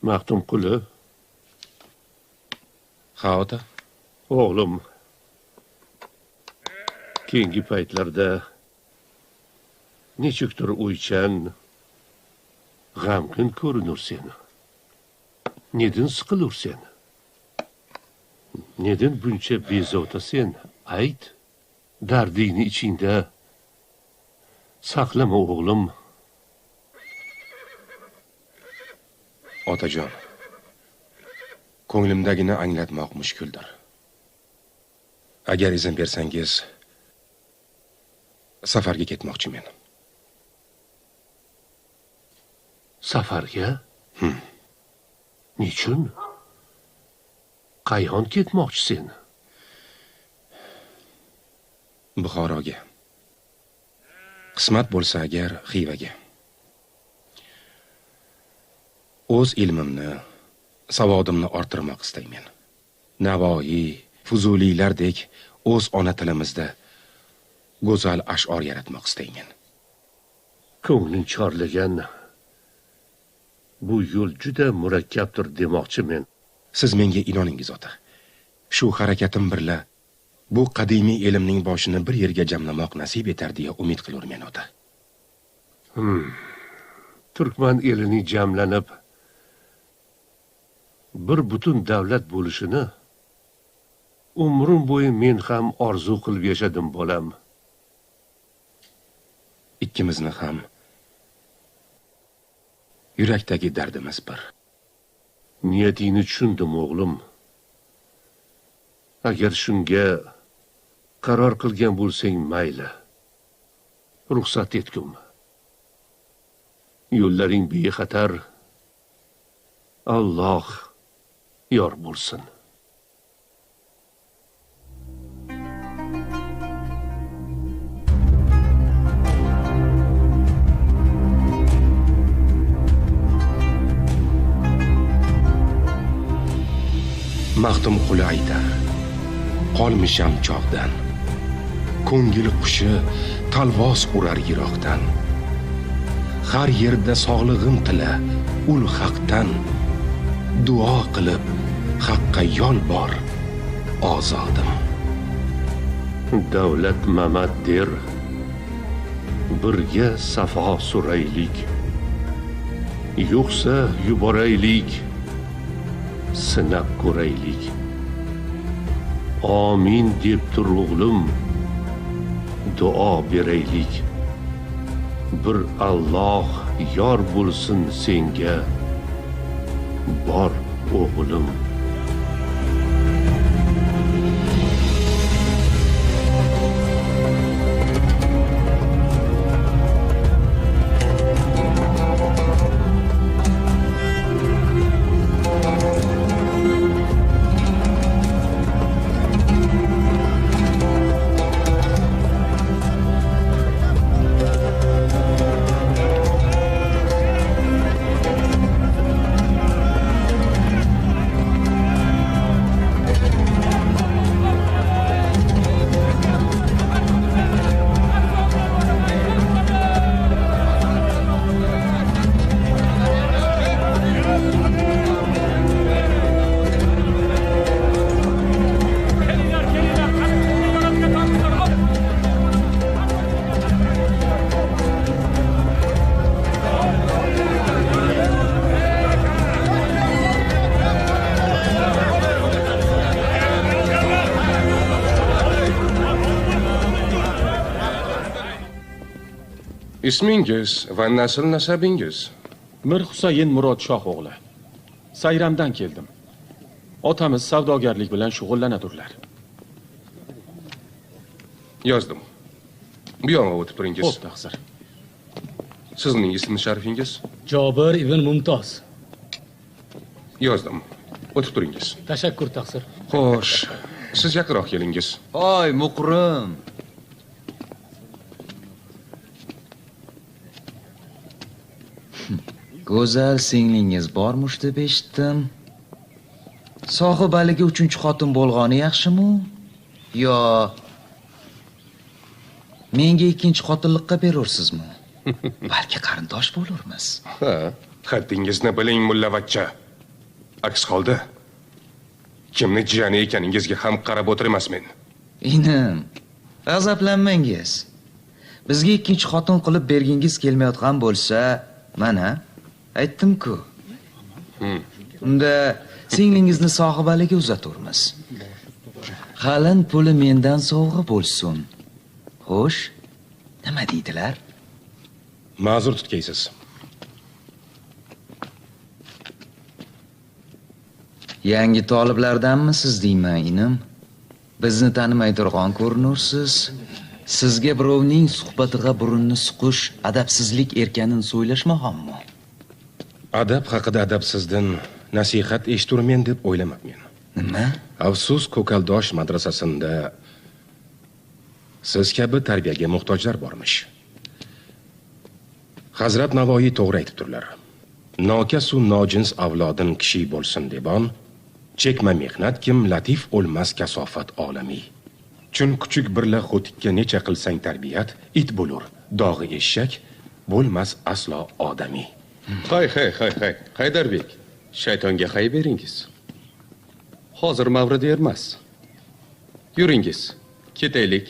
Maxtumquli. Ha, ota. O'g'lim, keyingi paytlarda nechukdir o'ychan, g'amgin ko'rinur seni. Nedin siqilur sen? Nedin buncha bezovta sen? Ayt, dardingni ichingda saqlama o'g'lim. Otajon, ko'nglimdagini anglatmoq mushkuldir. Agar izn bersangiz, safarga ketmoqchimen. Safarga? Nechun? Qayon ketmoqchisen? Buxoroga. Qismat bo'lsa agar Xivaga. O'z ilmimni, savodimni orttirmoq istaymen. Navoiy, Fuzuliylardek o'z ona tilimizda go'zal ash'or yaratmoq istaymen. Ko'ngling chorlagan bu yo'l juda murakkabdir demoqchimen. Siz menga inoningiz, ota. Shu harakatim birla bu qadimiy ilmning boshini bir yerga jamlamoq nasib etar deya umid qilurmen, ota. Turkman elining jamlanib bir butun davlat bo'lishini umrim bo'yi men ham orzu qilib yashadim, bolam. Ikkimizni ham yurakdagi dardimiz bir. Niyatingni tushundim, o'g'lim. Agar shunga qaror qilgan bo'lsang, mayli. Ruxsat etgum. Yo'llaring bexatar. Alloh yor bo'lsin. Maxtumquli aytar, qolmisham chog'dan. Ko'ngil qushi talvos urar yiroqdan. Har yerda sog'lig'im tila ul haqdan. Duo qilib haqqa yolbor ozodim. Davlat Mamat der, birga safo suraylik. Yo'qsa yuboraylik, sinab ko'raylik. Amin deb tur o'g'lim, duo beraylik. Bir Alloh yor bo'lsin senga, bor o'g'lim. Ismingiz va nasl nasabingiz? Mir Husayn Murodshoh o'g'li. Sayramdan keldim. Otamiz savdogarlik bilan shug'ullanadurlar. Yozdim. Bu yonga o'tib turingiz. Xo'p, taqsir. Sizning ism sharifingiz? Jobir ibn Mumtoz. Yozdim. O'tib turingiz. Tashakkur, taqsir. Xo'sh, siz yaqinroq kelingiz. Hoy, muqrim. Go'zal singlingiz bormush deb eshitdim. Sohibaliga 3-xotin bo'lg'oni yaxshimi? Yo menga 2-xotinlikqa berursizmi? Balki qarindosh bo'lurmiz. Ha, haddingizni biling, mullavachcha. Aks holda kimni jiyani ekaningizga ham qarab o'tirmasmen. Inim, g'azablanmangiz. Bizga ikkinchi xotin qilib bergingiz kelmayotgan bo'lsa, mana aytdim-ku. Unda singlingizni sohibaliga uzaturmiz. Qalin puli mendan sovg'a bo'lsin. Xo'sh, nima deydilar? Ma'zur tutgaysiz. Yangi toliblardanmisiz deyman, inim? Bizni tanimay turgan ko'rinursiz. Sizga birovning suhbatiga burunni suqish adabsizlik erkanin so'ylashmag'onmi? Adab haqida adabsizdan nasihat eshiturmen deb o'ylamabmen. Nima? Afsus, Ko'kaldosh madrasasida siz kabi tarbiyaga muhtojlar bormish. Hazrat Navoiy to'g'ri aytibdirlar. Nokasu nojins avlodin kishi bo'lsin debon, chekma mehnat kim latif o'lmas kasofat olamiy. Chun kuchuk birla xo'tikka necha qilsang tarbiyat, it bo'lur, dog'i eshak bo'lmas aslo odamiy. Hay hay hay hay, Haydarbek, shaytonga hay beringiz. Hozir mavridi ermas. Yuringiz, ketaylik.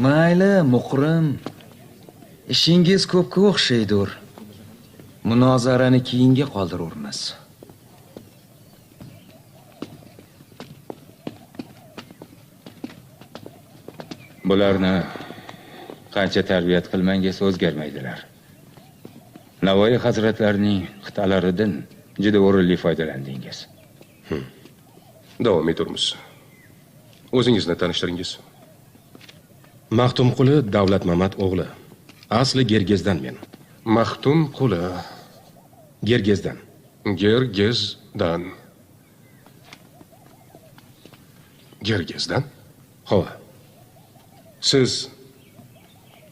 Mayli, muqrim. Ishingiz ko'pga o'xshaydir. Munozarani keyinga qoldirurmiz. Bularni qancha tarbiyat qilmangiz o'zgarmaydilar. Navoiy hazratlarining qit'alaridan juda o'rinli foydalandingiz. Davom eturmiz. O'zingizni tanishtiringiz. Maxtumquli Davlatmamat o'g'li. Asli Gergezdan men. Maxtumquli Gergezdan. Gergezdan. Gergezdan? Hova. Siz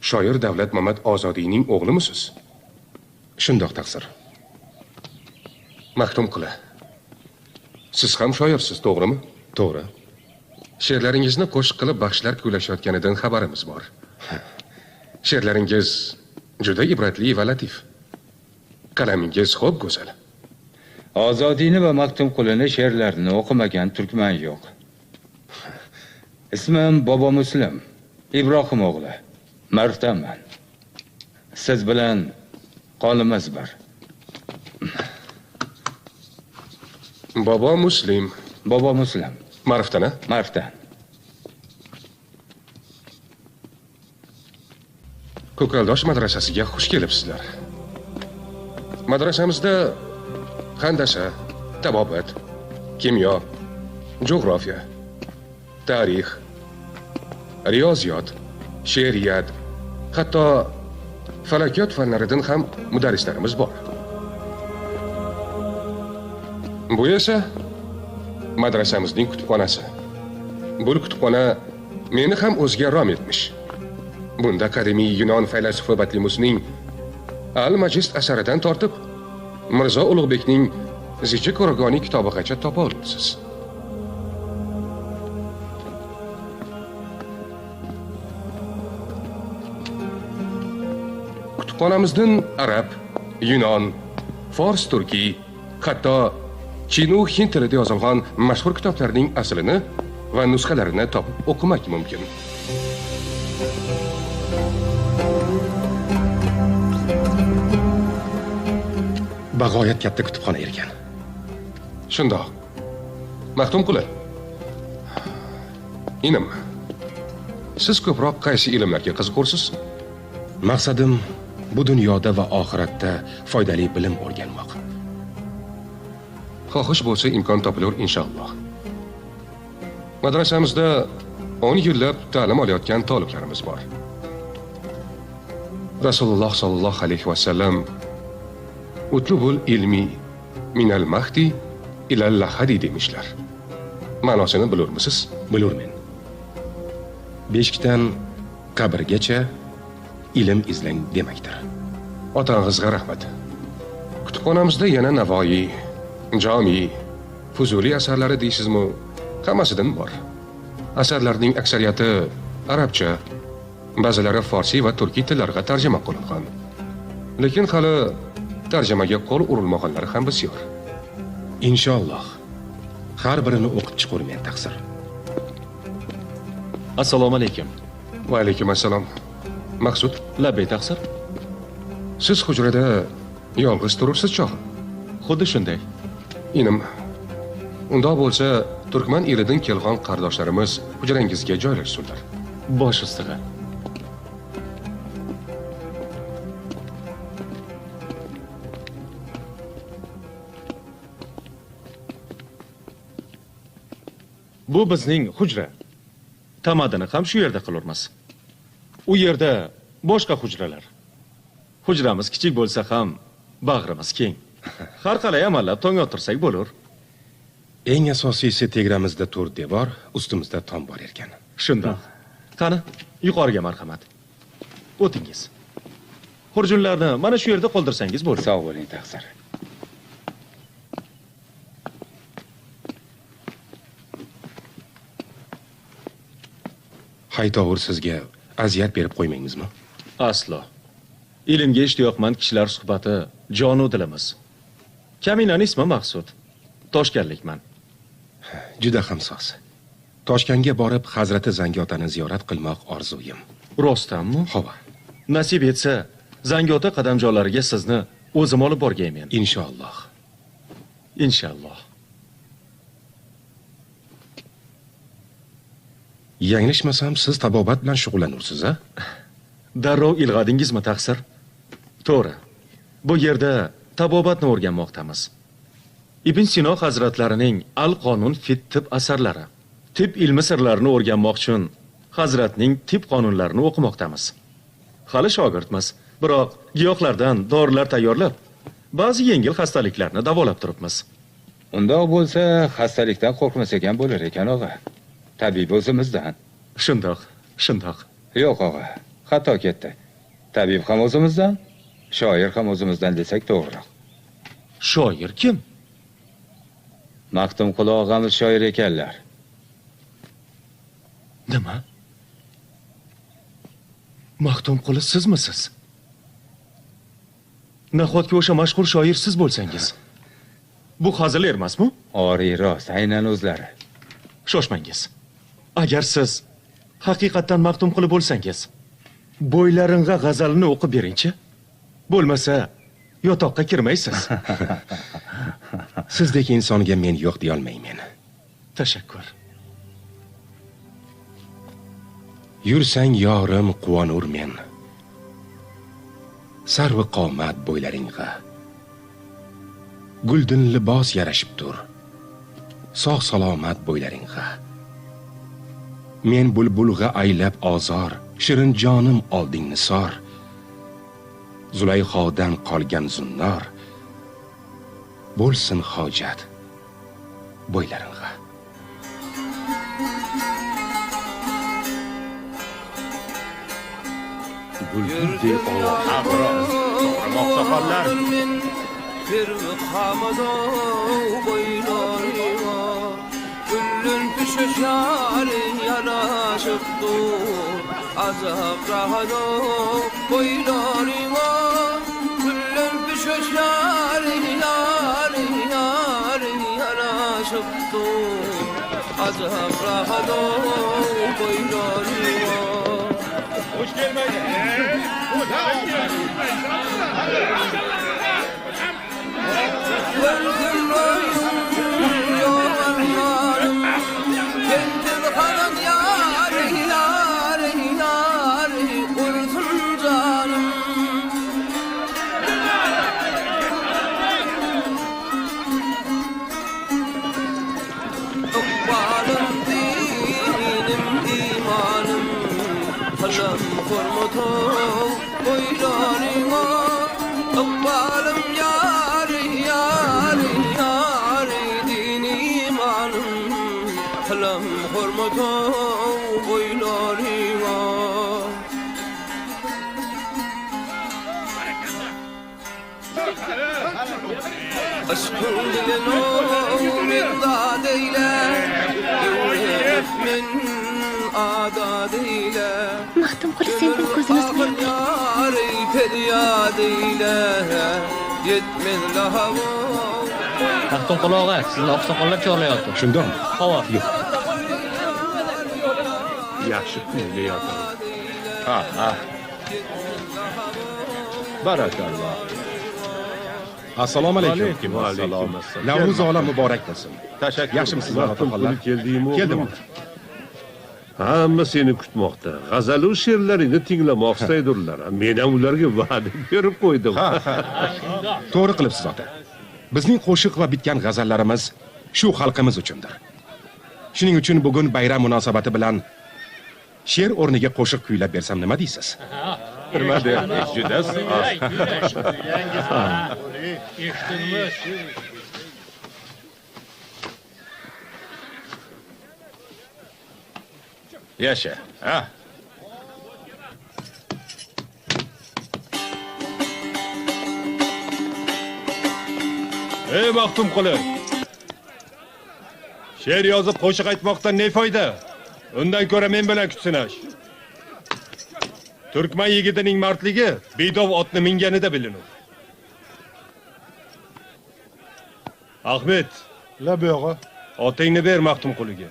shoir Davlatmamat Ozodiyning o'g'limisiz? Shundoq taqsir. Maxtumquli, siz ham shoirsiz, to'g'rimi? To'g'ri. She'rlaringizni qo'shiq qilib baxshilar kuylashayotganidan xabarimiz bor. She'rlaringiz juda ibratli va latif. Qalamingiz xo'p go'zal. Ozodiyni va Maxtumqulini she'rlarini o'qimagan turkman yo'q. Ismim Bobo Muslim, Ibrohim o'g'li. Marvdanman. Siz bilan qonimiz bir. Bobo Muslim. Bobo Muslim. Marvdan, a? Marvdan. Ko'kaldosh madrasasiga xush kelibsizlar. Madrasamizda handasa, tabobat, kimyo, jo'g'rofiya, tarix, riyoziyot, she'riyat, hatto falakiyot fanlaridan ham mudarrislarimiz bor. Bu esa madrasamizning kutubxonasi. Bu kutubxona meni ham o'ziga rom etmish. Bunda qadimiy Yunon faylasufi Batlimusning Al-Majist asaridan tortib Mirzo Ulug'bekning Zichi Ko'rgoni kitobigacha topa olasiz. Kutubxonamizdan arab, yunon, fors, turkiy, hatto Chinu hind tilida yozilgan mashhur kitoblarning aslini va nusxalarini topib o'qimak mumkin. Bag'oyat katta kutubxona ekan. Shundoq. Maxtumquli, inim, siz ko'proq qaysi ilmlarga qiziqursiz? Maqsadim bu dunyoda va oxiratda foydali bilim o'rganmoq. Xohish bo'lsa imkon topilur inshaalloh. Madrasamizda 10 yillab ta'lim olayotgan toliblarimiz bor. Rasululloh sollallohu alayhi vasallam utlubul ilmi minal mahdi ilal lahadi demişlar. Ma'nosini bilurmisiz? Bilurmen. Beshikdan qabrgacha ilm izlang demakdir. Otangizga rahmat. Kutubxonamizda yana Navoiy, Jomiy, Fuzuliy asarlari deysizmi? Hammasidan bor. Asarlarning aksariyati arabcha, ba'zilari farsiy va turkiy tillarga tarjima qilingan. Lekin hali Tarjimaga qo'l urilmaganlari ham bisyor. Inshaalloh. Har birini o'qib chiqurmen, taqsir. Assalomu alaykum. Va alaykum assalom. Maqsud. Labbay, taqsir. Siz hujrada yolg'iz turursiz chog'i? Xuddi shunday. Inim, undoq bo'lsa, turkman elidan kelgan qardoshlarimiz hujrangizga joylashsinlar. Bosh ustiga. Bu bizning hujra. Tamadini ham shu yerda qilurmiz. U yerda boshqa hujralar. Hujramiz kichik bo'lsa ham bag'rimiz keng. Har qalay amallab tong ottirsak bo'lur. Eng asosiysi tegramizda to'rt devor, ustimizda tom bor ekan. Shundoq. Qani, yuqoriga marhamat. O'tingiz. Xurjunlarni mana shu yerda qoldirsangiz bo'ladi. Sog' bo'ling, taqsir. Haytovur sizga aziyat berib qo'ymaymizmi? Aslo. Ilmga ishtiyoqmand kishilar suhbati jonu dilimiz. Kaminani ismi Maqsud. Toshkanlikman. Juda ham soz. Toshkentga borib Hazrati Zangiotani ziyorat qilmoq orzuyim. Rostdanmi? Hova. Nasib etsa, Zangiota qadamjolariga sizni o'zim olib borgaymen. Inshaalloh. Inshaalloh. Yanglishmasam, siz tabobat bilan shug'ullanursiz, a? Darrov ilg'adingizmi, taqsir? To'g'ri. Bu yerda tabobatni o'rganmoqdamiz. Ibn Sino hazratlarining Al-Qonun fit tib asarlari. Tib ilmi sirlarini o'rganmoq uchun hazratning tib qonunlarini o'qimoqdamiz. Hali shogirdmiz, biroq giyohlardan dorilar tayyorlab, ba'zi yengil xastaliklarni davolab turibmiz. Undoq bo'lsa, xastalikdan qo'rqmasak ham bo'lar ekan, og'a. Tabib o'zimizdan. Shundoq, shundoq. Yo'q, og'a, xato ketdi. Tabib ham o'zimizdan, shoir ham o'zimizdan desak to'g'riroq. Shoir kim? Maxtumquli og'amiz shoir ekanlar. Nima? Maxtumquli sizmisiz? Nahotki o'sha mashhur shoir siz bo'lsangiz? Bu hazil emasmi? Oriy rost, aynan o'zlari. Shoshmangiz. Agar siz haqiqatdan Maxtumquli bo'lsangiz, bo'ylaringga g'azalini o'qib beringchi. Bo'lmasa yotoqqa kirmaysiz. Sizdek insonga men yo'q deya olmayman. Tashakkur. Yursang yorim quvonur men. Sarvi qomat bo'ylaringga. Guldin libos yarashib tur. Sog' salomat bo'ylaringga. Men bulbulg'a aylab ozor, shirin jonim olding nisor. Zulayhodan qolgan zunnor bo'lsin hojat bo'ylaringga. Bulbuldek ovoz. Oqsoqollar. Maxtumquli sendan ko'zini uzmayapti. Maxtumquli og'a, sizni oqsoqollar chorlayapti. Shundaymi? Havo. Yo'q. Yaxshi kuylayapti. Ha, ha. Barakalloh. Assalomu alaykum. Va alaykum assalom. Navro'z olam muborak bo'lsin. Tashakkur. Yaxshimisizlar, otaxonlar? Keldingmi? Keldim ota. Hamma seni kutmoqda. G'azalu she'rlaringni tinglamoq istaydirlar. Men ham ularga va'da berib qo'ydim. Ha, ha. To'g'ri qilibsiz ota. Bizning qo'shiq va bitgan g'azallarimiz shu xalqimiz uchundir. Shuning uchun bugun bayram munosabati bilan she'r o'rniga qo'shiq kuylab bersam nima deysiz? Nima deysiz? Juda Yasha, ha? Ey Maxtumquli! She'r yozib qo'shiq aytmoqdan ne foyda? Undan ko'ra men bilan kuch sinash. Turkman yigitining mardligi bedov otni minganida bilinur. Ahmet, labi og'a, otingni ber Maxtumquliga.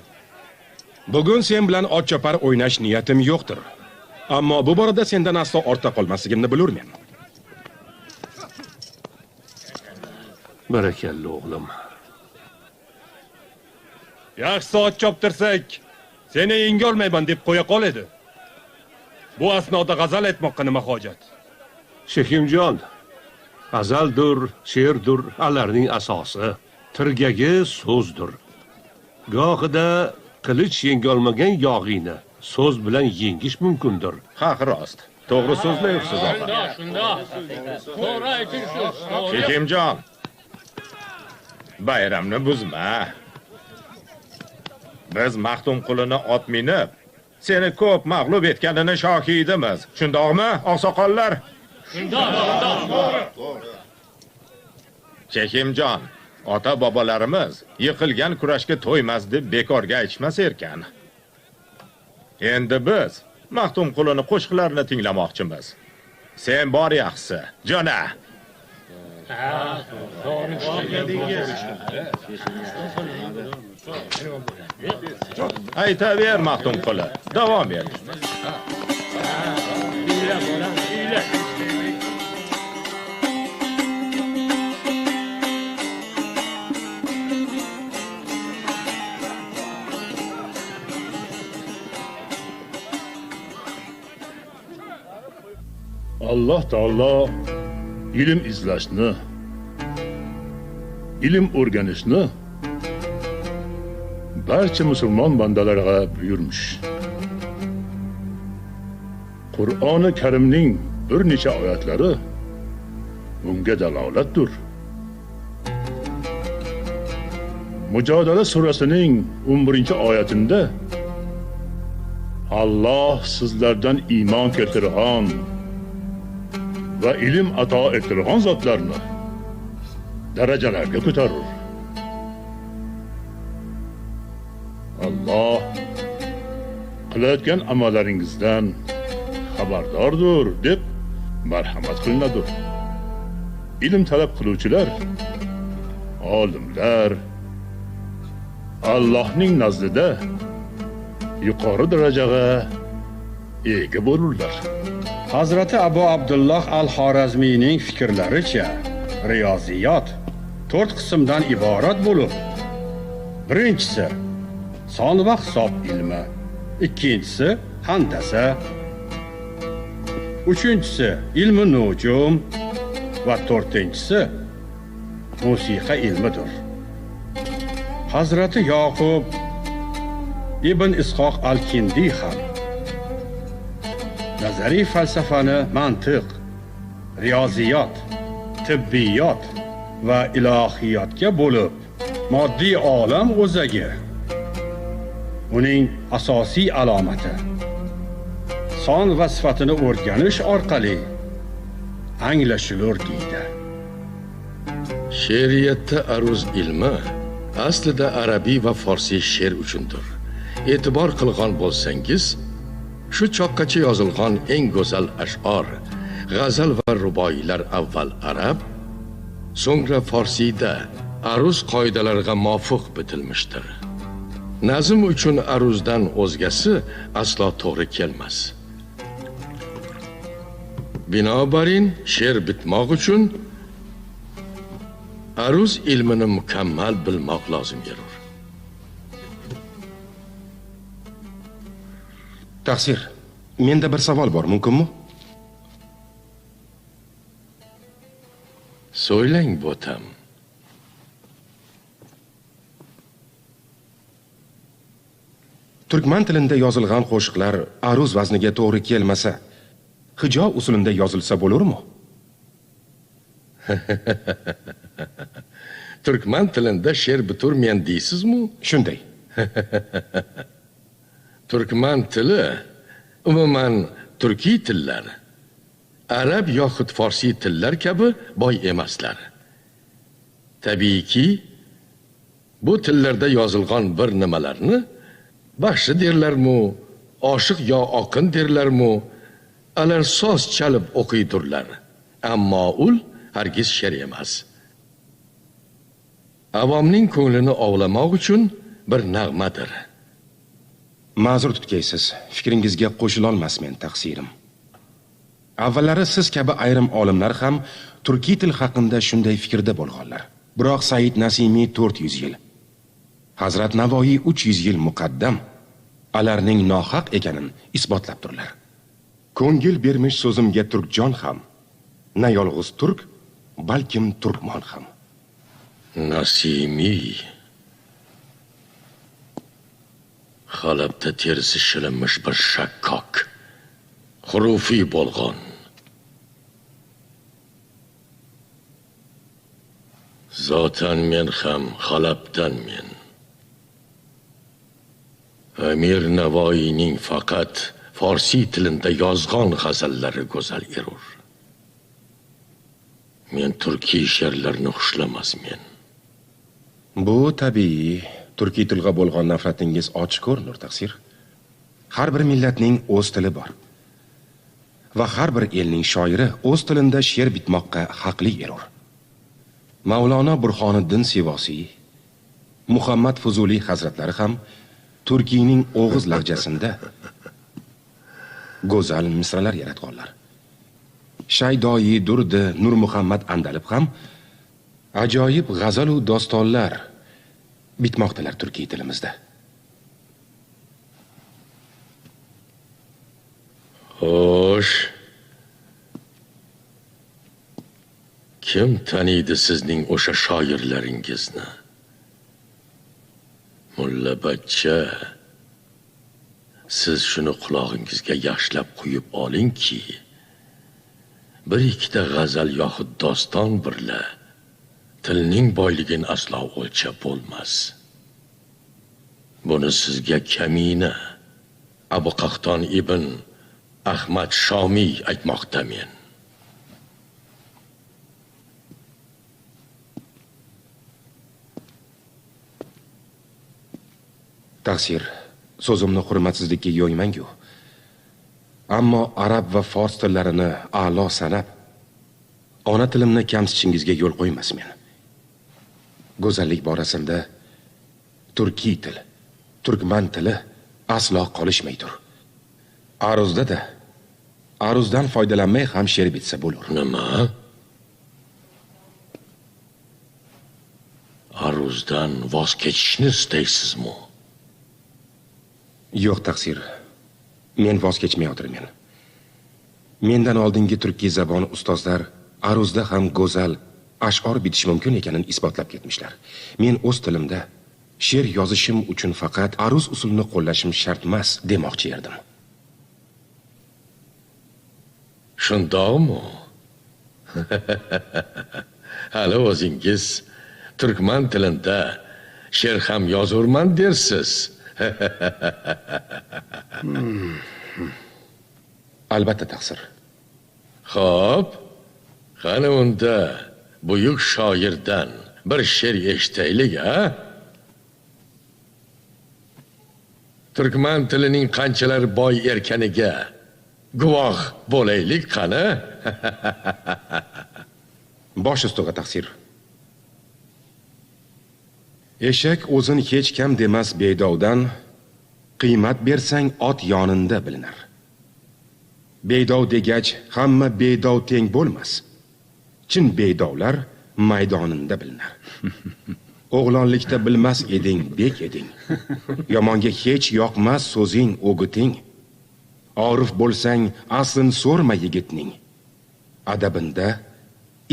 Bugun sen bilan ot chopar o'ynash niyatim yo'qdir. Ammo bu borada sendan aslo ortda qolmasligimni bilurmen. Barakalla o'g'lim. Yaxshisi ot choptirsak, seni yenga olmayman deb qo'ya qol edi. Bu asnoda g'azal aytmoqqa nima hojat? Shekimjon, g'azaldir, she'rdir, alarning asosi, tirgagi so'zdir. Gohida qilich yenga olmagan yog'iyni so'z bilan yengish mumkindir. Ha, rost. To'g'ri so'zlayapsiz og'a. Shundoq. To'g'ri aytibsiz. Shekimjon, bayramni buzma. Biz Maxtumqulini ot minib, seni ko'p mag'lub etganini shohidimiz. Shundoqmi, oqsoqollar? Shundoq, shundoq. Shekimjon, ota bobolarimiz yiqilgan kurashga to'ymas deb bekorga aytishmas erkan. Endi biz Maxtumqulini qo'shiqlarini tinglamoqchimiz. Sen bor yaxshisi, jo'na. Aytaver Maxtumquli, davom et. Alloh taolo ilm izlashni, ilm o'rganishni barcha musulmon bandalariga buyurmuş. Qur'oni Karimning bir necha oyatlari bunga dalolatdir. Mujodala surasining 11-oyatida Alloh sizlardan iymon keltirgan va ilm ato ettirgan zotlarni darajalarga ko'tarur. Alloh qilayotgan amallaringizdan xabardordir deb marhamat qilinadir. Ilm talab qiluvchilar, olimlar Allohning nazdida yuqori darajaga ega bo'lurlar. Hazrati Abu Abdulloh al-Xorazmiyning fikrlaricha riyoziyot 4 qismdan iborat bo'lib, birinchisi son va hisob ilmi, ikkinchisi handasa, uchinchisi ilmi nujum va to'rtinchisi musiqa ilmidir. Hazrati Yoqub ibn Ishoq al-Kindiy ham nazariy falsafani mantiq, riyoziyot, tibbiyot va ilohiyotga bo'lib, moddiy olam o'zagi, uning asosiy alomati son va sifatini o'rganish orqali anglashilur deydi. She'riyatda aruz ilmi aslida arabiy va forsiy she'r uchundir. E'tibor qilgan bo'lsangiz, shu choqqacha yozilgan eng go'zal ash'or, g'azal va ruboiylar avval arab, So'ngra forsiyda aruz qoidalariga muvofiq bitilmişdir. Nazm uchun aruzdan o'zgasi aslo to'g'ri kelmas. Binobarin she'r bitmoq uchun aruz ilmini mukammal bilmoq lozim erur. Taqsir, menda bir savol bor, mumkinmi? So'ylang, bo'tam. Turkman tilida yozilgan qo'shiqlar aruz vazniga to'g'ri kelmasa, hijo usulida yozilsa bo'larmi? Turkman tilida she'r biturmen deysizmi? Shunday. Turkman tili, umuman turkiy tillar, arab yoxud forsiy tillar kabi boy emaslar. Tabiiyki, bu tillarda yozilgan bir nimalarni baxshi derlarmu, oshiq yo oqin derlarmu, alar soz chalib o'qiydurlar. Ammo ul hargiz she'r emas. Avomning ko'nglini ovlamoq uchun bir nag'madir. Ma'zur tutgaysiz, fikringizga qo'shilolmasmen, taqsirim. Avvallari siz kabi ayrim olimlar ham turkiy til haqida shunday fikrda bo'lganlar. Biroq Said Nasimiy 400 yil, Hazrat Navoiy 300 yil muqaddam alarning nohaq ekanin isbotlab turlar. Ko'ngil bermish so'zimga turkjon ham, na yolg'iz turk, balkim turkmon ham. Nasimiy Halabda terisi shilinmish bir shakkok, xurufiy bo'lg'on. Zotan men ham Halabdan men. Amir Navoiyning faqat forsiy tilida yozgan g'azallari go'zal erur. Men turkiy she'rlarni xushlamasmen. Bu tabiiy. Turkiy tilga bo'lgan nafratingiz ochiq ko'rinur, taqsir. Har bir millatning o'z tili bor. Va har bir elning shoiri o'z tilida she'r bitmoqqa haqli erur. Mavlono Burhoniddin Sevosiy, Muhammad Fuzuliy hazratlari ham Turkiyning o'g'iz lahjasida go'zal misralar yaratganlar. Shaydoyi Durdi Nur Muhammad Andalib ham ajoyib g'azal u dostonlar bitmoqdalar turkiy tilimizda. Xo'sh. Kim taniydi sizning o'sha shoirlaringizni? Mulla bachcha, siz shuni qulog'ingizga yaxshilab quyib olingki, bir ikkita g'azal yoxud doston birla tilning boyligini aslo o'lchab bo'lmas. Buni sizga kamina Abu Qahton ibn Ahmad Shomiy aytmoqdamen. Taqsir, so'zimni hurmatsizlikka yo'ymangu. Ammo arab va fors tillarini a'lo sanab, ona tilimni kamsitishingizga yo'l qo'ymasmen. Go'zallik borasida turkiy til, turkman tili aslo qolishmaydir. Aruzda da aruzdan foydalanmay ham she'r bitsa bo'lur. Nima? Aruzdan voz kechishni istaysizmi? Yo'q, taqsir. Men voz kechmayotirmen. Mendan oldingi turkiy zabon ustozlar aruzda ham go'zal ash'or bitish mumkin ekanini isbotlab ketmişlar. Men o'z tilimda she'r yozishim uchun faqat aruz usulini qo'llashim shart emas demoqchi edim. Shundoqmi? Hali o'zingiz turkman tilida she'r ham yozurman dersiz. Albatta, taqsir. Xo'p, qani unda buyuk shoirdan bir she'r eshitaylik, a? Turkman tilining qanchalar boy erkaniga guvoh bo'laylik, qani? Bosh ustiga, taqsir. Eshak o'zin hech kam demas bedovdan, qiymat bersang ot yoninda bilinar. Bedov degach hamma bedov teng bo'lmas. Chin bedovlar maydoninda bilinar. O'g'lonlikda bilmas eding, bek eding. Yomonga hech yoqmas so'zing, o'giting. Orif bo'lsang, aslin so'rma yigitning. Adabinda,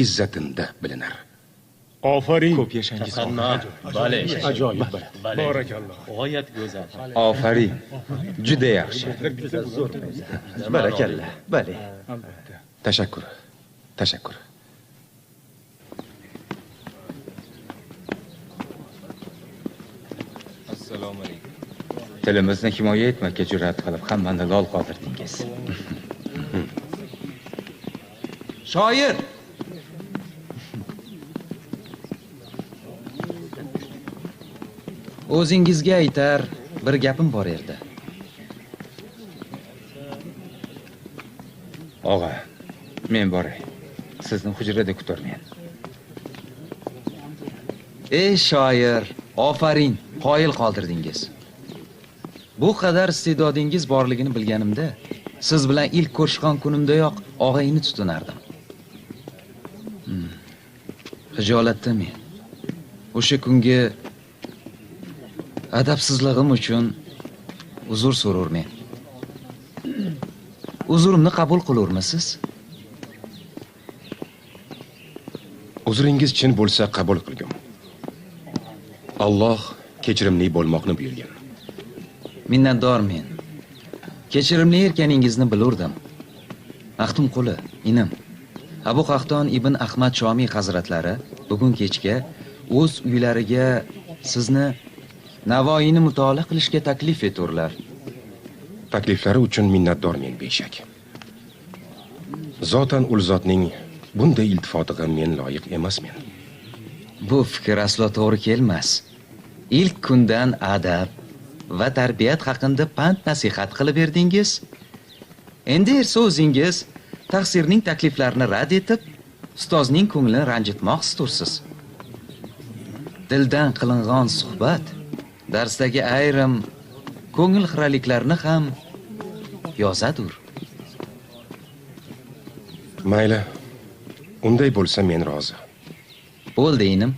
izzatinda bilinar. Ofarin. Ko'p yashangiz. Bale. Ajoyib. Barakalloh. G'oyat go'zal. Ofarin. Juda yaxshi. Barakalla. Bale. Tashakkur. Tashakkur. Assalomu alaykum. Tilimizni himoya etmakka jur'at qilib hammani lol qoldirdingiz. Shoir. O'zingizga aytar bir gapim bor edi. Og'a, men boray. Sizni hujrada kutarmen. Ey shoir, ofarin, qoyil qoldirdingiz. Bu qadar iste'dodingiz borligini bilganimda, siz bilan ilk ko'rishgan kunimdayoq og'ayni tutinardim. Xijolatda men. O'sha kungi adabsizligim uchun uzr so'rurmen. Uzrimni qabul qilurmisiz? Uzringiz chin bo'lsa qabul qilgim. Alloh kechirimli bo'lmoqni buyurgan. Minnatdormen. Kechirimli erkaningizni bilurdim. Maxtumquli, inim. Abu Qahton ibn Ahmad Shomiy hazratlari bugun kechga o'z uylariga sizni Navoiyni mutolaa qilishga taklif eturlar. Takliflari uchun minnatdormen beshak. Zotan ul zotning bunday iltifotiga men loyiq emasmen. Bu fikr aslo to'g'ri kelmas. Ilk kundan adab va tarbiyat haqida pand nasihat qilib berdingiz. Endi esa o'zingiz taqsirning takliflarini rad etib, ustozning ko'nglini ranjitmoq istursiz. Dildan qilingan suhbat darsdagi ayrim ko'ngil xiraliklarni ham yozadur. Mayli, unday bo'lsa men rozi. Bo'ldi inim.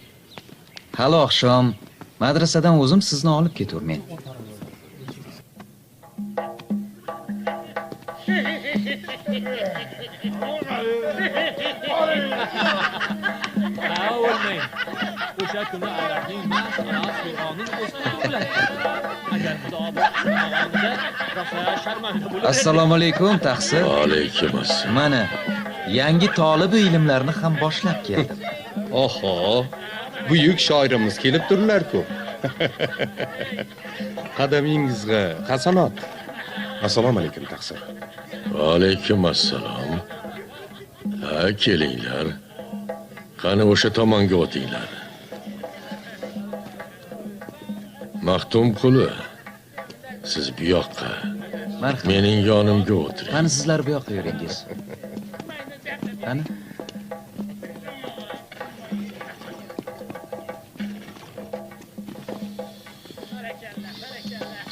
Hali oqshom madrasadan o'zim sizni olib keturmen. O'sha kuni ularning masxara Qur'onning o'zini to'pladi. Agar Xudo bo'lmaganda rosa sharmanda bo'lib. Assalomu alaykum taqsir. Va alaykum assalom. Mana yangi tolibi ilmlarni ham boshlab keldim. Oho, buyuk shoirimiz kelib turlar-ku. Qadamingizga hasanot. Assalomu alaykum taqsir. Va alaykum assalom. Ha, kelinglar. Qani o'sha tomonga o'tinglar. Maxtumquli, siz bu yoqqa, mening yonimga o'tiring. Qani sizlar bu yoqqa yuringiz. Qani?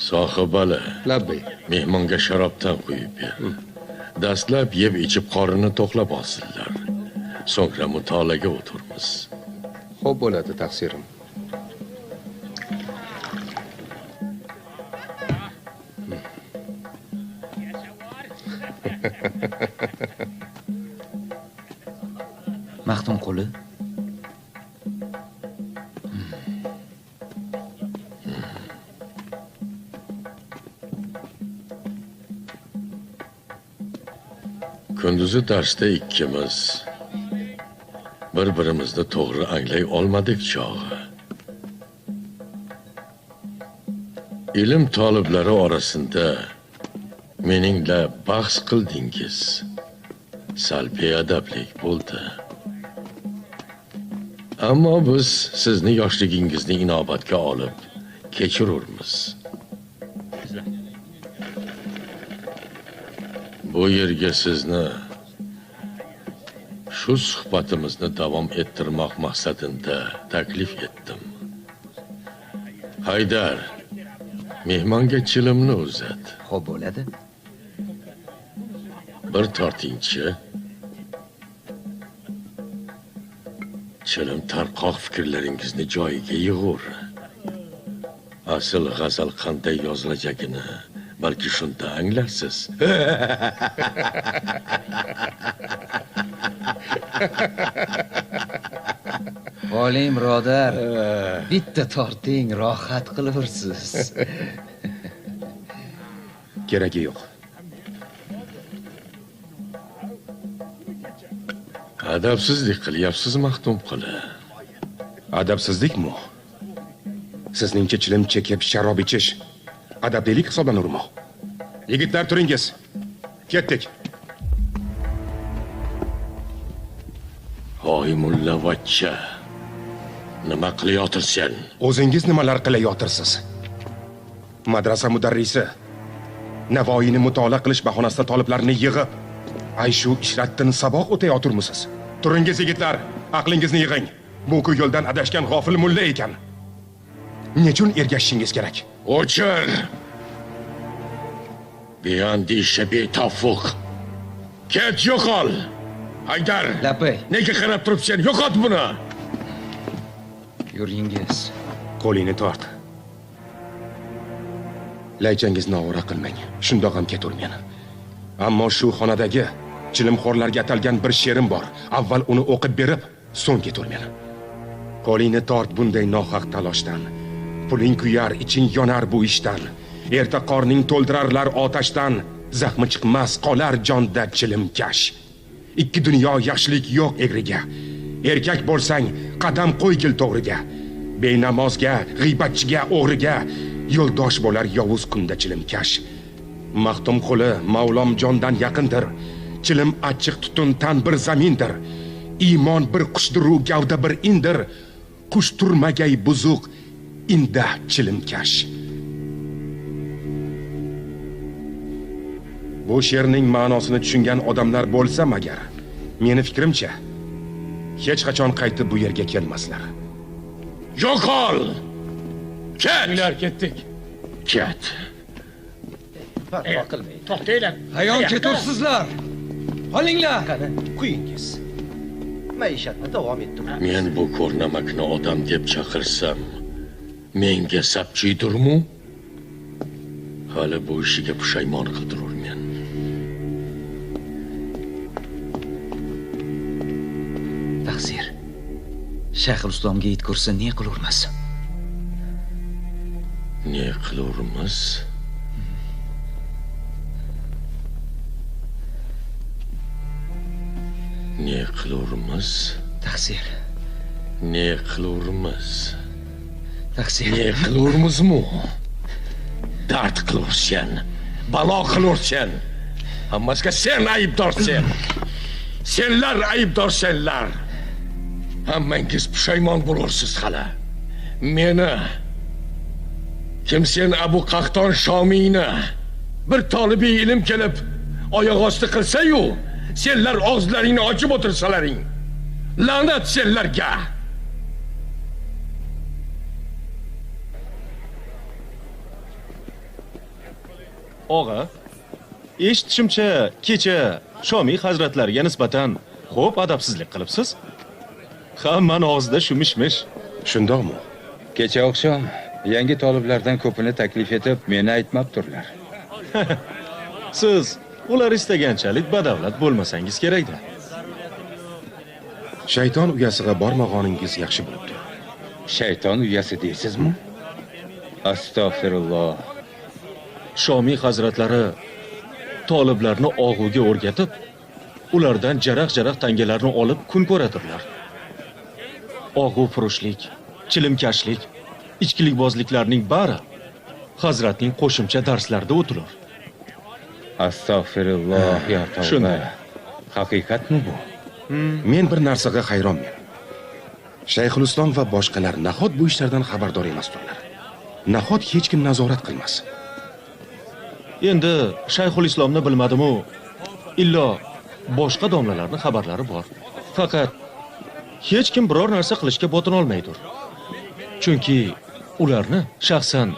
Sohibali, labbay. Mehmonga sharobdan quyib ber. Dastlab yeb ichib qorinni to'qlab olsinlar. So'ngra mutolaaga o'tiramiz. Xo'p bo'ladi taqsirim. Maxtumquli. Kunduzi darsda ikkimiz bir-birimizni to'g'ri anglay olmadik chog'i. Ilm toliblari orasida meningla bahs qildingiz. Sal beadablik bo'ldi. Ammo biz sizni yoshligingizni inobatga olib kechirurmiz. Bu yerga sizni shu suhbatimizni davom ettirmoq maqsadida taklif etdim. Haydar, mehmonga chilimni uzat. Xo'p bo'ladi. Bir tortingchi. Chilim tarqoq fikrlaringizni joyiga yig'ur. Asl g'azal qanday yozilajagini balki shunda anglarsiz. Oling birodar, bitta torting, rohat qilursiz. Keragi yo'q. Adabsizlik qilyapsiz, Maxtumquli. Adabsizlikmi? Sizningcha chilim chekib sharob ichish adablilik hisoblanurmi? Yigitlar, turingiz. Ketdik. Hoy mullavachcha, nima qilayotirsan? O'zingiz nimalar qilayotirsiz? Madrasa mudarrisi Navoiyni mutolaa qilish bahonasida toliblarni yig'ib, ayshu ishratdan saboq o'tayotirmisiz? Turingiz yigitlar, aqlingizni yig'ing. Bu ku yo'ldan adashgan g'ofil mulla ekan. Nechun ergashishingiz kerak? O'chir! Beandisha, betavfuq. Ket, yo'qol! Haydar! Labbay. Nega qarab turibsan? Yo'qot buni! Yuringiz. Qo'lingni tort. Laychangizni ovora qilmang. Shundoq ham keturmen. Ammo shu xonadagi chilimxo'rlarga atalgan bir she'rim bor. Avval uni o'qib berib, so'ng keturmen. Qo'lingni tort bunday nohaq taloshdan. Puling kuyar, iching yonar bu ishdan. Erta qorning to'ldirarlar otashdan. Zahmi chiqmas, qolar jonda chilimkash. Ikki dunyo yaxshilik yo'q egriga. Erkak bo'lsang, qadam qo'ygil to'g'riga. Benamozga, g'iybatchiga, o'g'riga yo'ldosh bo'lar yovuz kunda chilimkash. Maxtumquli Mavlomjondan yaqindir. Chilim achchiq tutun tan bir zamindir. Iymon bir qushdiru gavda bir indir. Qush turmagay buzuq inda chilimkash. Bu she'rning ma'nosini tushungan odamlar bo'lsa magar, meni fikrimcha, hech qachon qaytib bu yerga kelmaslar. Yo'qol! Ket! Ular ketdik. Ket. Parvo qilmang. To'xtanglar. Hayon ketursizlar. Qolinglar. Qani, quyingiz. Maishatni davom ettiring. Men bu ko'rnamakni odam deb chaqirsam, menga sapchiydirmi? Hali bu ishiga pushaymon qildirurmen. Taqsir. Shayxulislomga yetkursa ne qilurmiz? Ne qilurmiz? Ne qilurmiz? Taqsir. Ne qilurmiz? Taqsir. Ne qilurmizmi? Dard qilursan, balo qilursan. Hammasiga sen aybdorsan. Senlar aybdorsanlar. Hammangiz pushaymon bo'lursiz hali. Meni kim sen Abu Qahton Shomiyni bir tolibi ilm kelib oyoq osti qilsa-yu, senlar og'izlaringni ochib o'tirsalaring. La'nat senlarga. Og'a, eshitishimcha kecha Shomiy hazratlariga nisbatan xo'p adabsizlik qilibsiz. Hammani og'zida shu mish-mish. Shundoqmi? Kecha oqshom yangi toliblardan ko'pini taklif etib, meni aytmabdirlar. Siz ular istaganchalik badavlat bo'lmasangiz kerakda. Shayton uyasiga bormag'oningiz yaxshi bo'libdi. Shayton uyasi deysizmi? Astag'firulloh. Shomiy hazratlari toliblarni og'uga o'rgatib, ulardan jaraq-jaraq tangalarni olib kun ko'radirlar. Og'u furushlik, chilimkashlik, ichkilikbozliklarning bari hazratning qo'shimcha darslarida o'tilar. Astag'firulloh, ya tavba. Shunday. Haqiqatmi bu? Men bir narsaga hayronman. Shayxulislom va boshqalar nahot bu ishlardan xabardor emasdirlar? Nahot hech kim nazorat qilmas? Endi Shayxulislomni bilmadim-u, illo boshqa domlalarning xabarlari bor. Faqat hech kim biror narsa qilishga botin olmaydir. Chunki Ularni shaxsan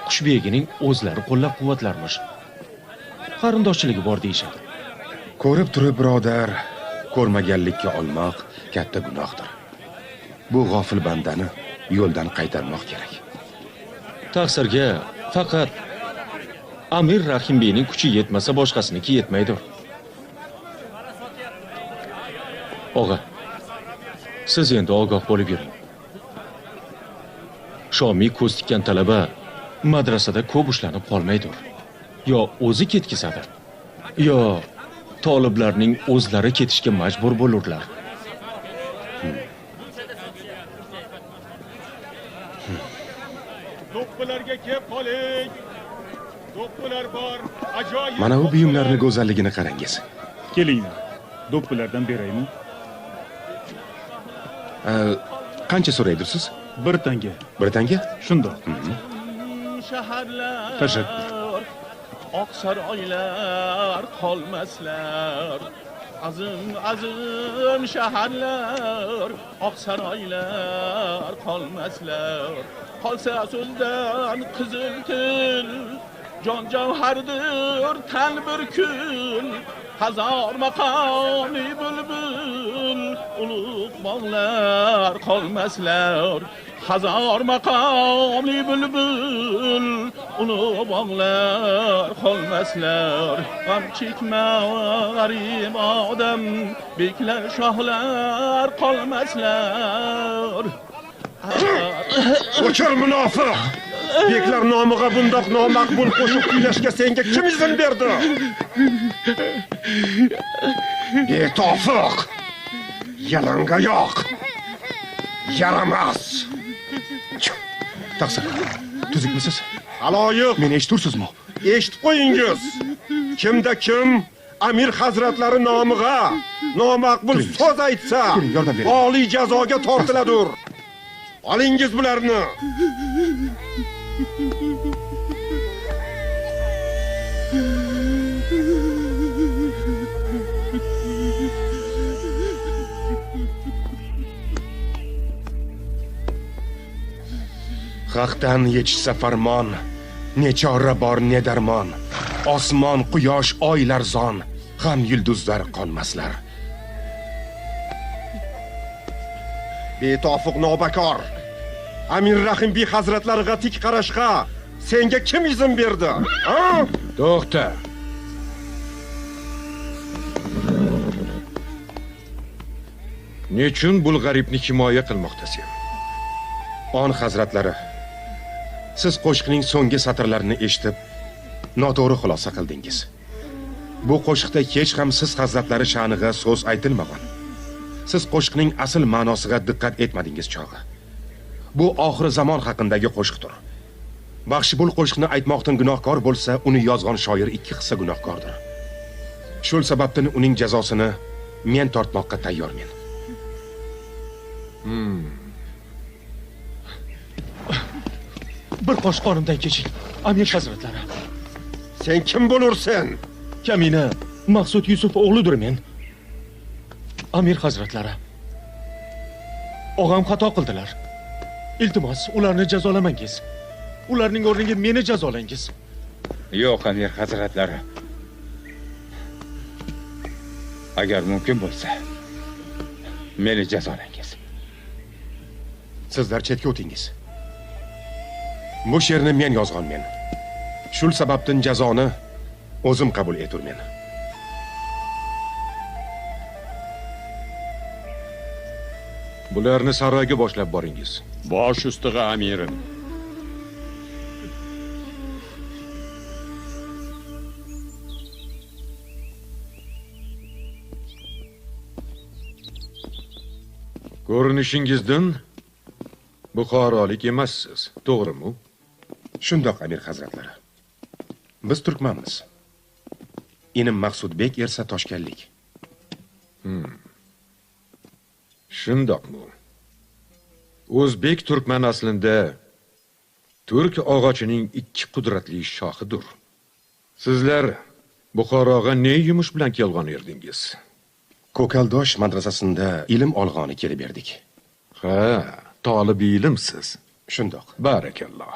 Qushbegining o'zlari qo'llab-quvvatlarmish. Qarindoshchiligi bor deyishadi. Ko'rib turib birodar, ko'rmaganlikka olmoq katta gunohdir. Bu g'ofil bandani yo'ldan qaytarmoq kerak. Taqsirga faqat Amir Rahimbeyning kuchi yetmasa boshqasiniki yetmaydir. Og'a, siz endi ogoh bo'lib yuring. Shomiy ko'z tikkan talaba madrasada ko'p ushlanib qolmaydir. Yo o'zi ketkizadi, yo toliblarning o'zlari ketishga majbur bo'lurlar. Do'ppilarga kelib qoling. Do'ppilar bor. Ajoyib. Mana bu buyumlarning go'zalligini qarangiz. Kelinglar. Do'ppilardan beraymi? Qancha so'raydirsiz? Bir tanga. Bir tanga? Shundoq. Shaharlar, tashakkur. Oq saroylar qolmaslar. Azim azim shaharlar, oq saroylar qolmaslar. Qolsa so'zdan qizil til, jon javhardir tan bir kun. Hazor maqomli bulbul, ulug' bog'lar qolmaslar. Hazor maqomli bulbul, ulug' bog'lar qolmaslar. G'am chekma g'arib odam, beklar shohlar qolmaslar. O'chir munofiq! Beklar nomiga bundoq nomaqbul qo'shiq kuylashga senga kim izn berdi? Betofiq! Yalangoyoq! Yaramas! Taqsir, tuzukmisiz? Xaloyiq! Meni eshitursizmi? Eshitib qo'yingiz. Kimda kim Amir hazratlari nomiga nomaqbul so'z aytsa, oliy jazoga tortiladur. Olingiz bularni. Haqdan yetishsa farmon, ne chora bor ne darmon. Osmon, quyosh, oy larzon, ham yulduzlar qonmaslar. Betofiq nobakor. Amir Rahimbiy hazratlariga tik qarashga senga kim izn berdi? Ha? To'xta. Nechun bu g'aribni himoya qilmoqdasan? On hazratlari, siz qo'shiqning so'nggi satrlarini eshitib, noto'g'ri xulosa qildingiz. Bu qo'shiqda hech ham siz hazratlari sha'niga so'z aytilmagan. Siz qo'shiqning asl ma'nosiga diqqat etmadingiz chog'i. Bu oxir zamon haqidagi qo'shiqdir. Baxshi bu qo'shiqni aytmoqdan gunohkor bo'lsa, uni yozgan shoir ikki hissa gunohkordir. Shul sababdan uning jazosini men tortmoqqa tayyormen. Bir qosh qonimdan keching, Amir hazratlari. Sen kim bo'lursan? Kamina Maqsud Yusuf o'g'lidir men. Amir hazratlari, og'am xato qildilar. Iltimos, ularni jazolamangiz. Ularning o'rniga meni jazolangiz. Yo'q, Amir hazratlari. Agar mumkin bo'lsa, meni jazolangiz. Sizlar chetga o'tingiz. Bu she'rni men yozganmen. Shul sababdan jazoni o'zim qabul eturmen. Bularni saroyga boshlab boringiz. Bosh ustiga amirim. Ko'rinishingizdan Buxorolik emassiz, to'g'rimi? Shundoq Amir hazratlari. Biz turkmanmiz. Inim Maqsudbek ersa toshkanlik. Shundoqmi? O'zbek turkman aslida turk og'ochining ikki qudratli shoxidir. Sizlar Buxoroga ne yumush bilan kelgan edingiz? Ko'kaldosh madrasasida ilm olg'oni kelib berdik. Ha, tolibi ilmsiz. Shundoq. Barakalloh.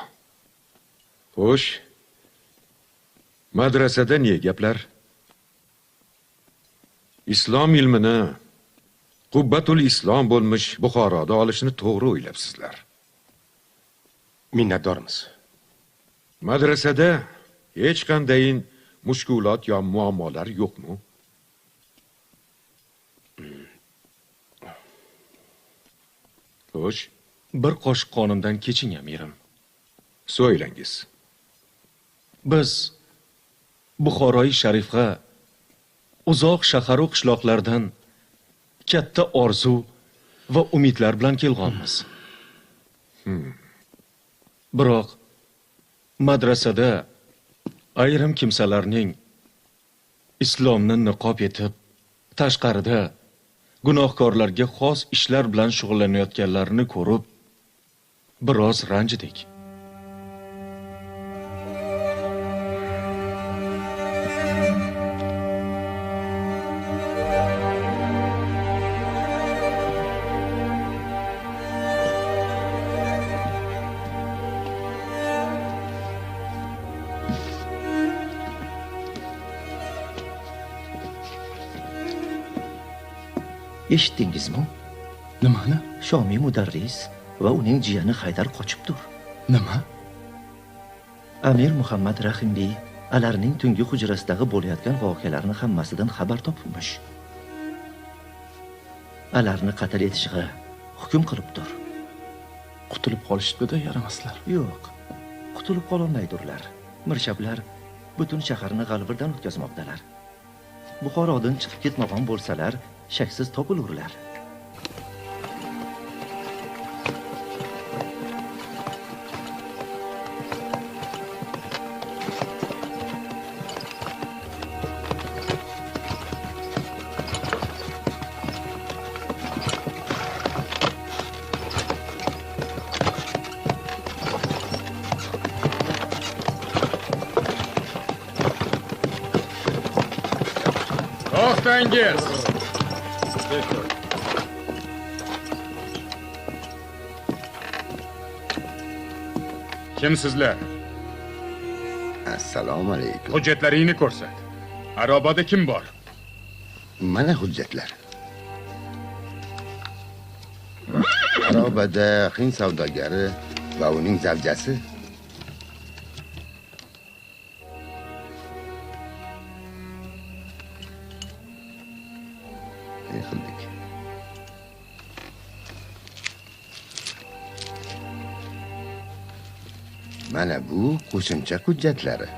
Xo'sh. Madrasada ne gaplar? Islom ilmini Qubbatul Islom bo'lmish Buxoroda olishni to'g'ri o'ylabsizlar. Minnatdormiz. Madrasada hech qanday mushkulot yo muammolar yo'qmi? Xo'sh, bir qoshiq qonimdan keching, amirim. So'ylangiz. Biz Buxoroi sharifga uzoq shahar va qishloqlardan katta orzu va umidlar bilan kelganmiz. Biroq madrasada ayrim kimsalarning islomni niqob etib, tashqarida gunohkorlarga xos ishlar bilan shug'ullanayotganlarini ko'rib, biroz ranjidik. Eshitdingizmi? Nimani? Shomiy mudarris va uning jiyani Haydar qochibdir. Nima? Amir Muhammad Rahimbiy alarning tungi hujrasidagi bo'layotgan voqealarni hammasidan xabar topibmish. Alarni qatl etishiga hukm qilibdir. Qutulib qolishibdi-da yaramaslar. Yo'q, qutulib qololmaydirlar. Mirshablar butun shaharni g'alvirdan o'tkazmoqdalar. Buxorodan chiqib ketmagan bo'lsalar, shaksiz topilurlar. To'xtangiz! Kimsizlar? Assalomu alaykum. Hujjatlaringni ko'rsat. Arobada kim bor? Mana hujjatlar. Arobada Hind savdogari va uning zavjasi. Ne qildik? Mana bu qo'shimcha hujjatlari.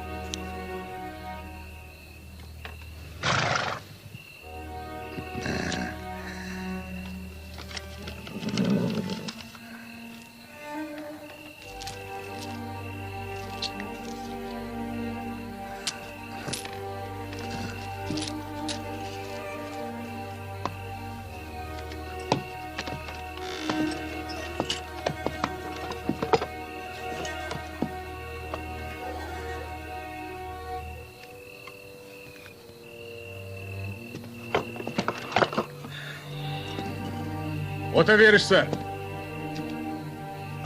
O'taverishsin.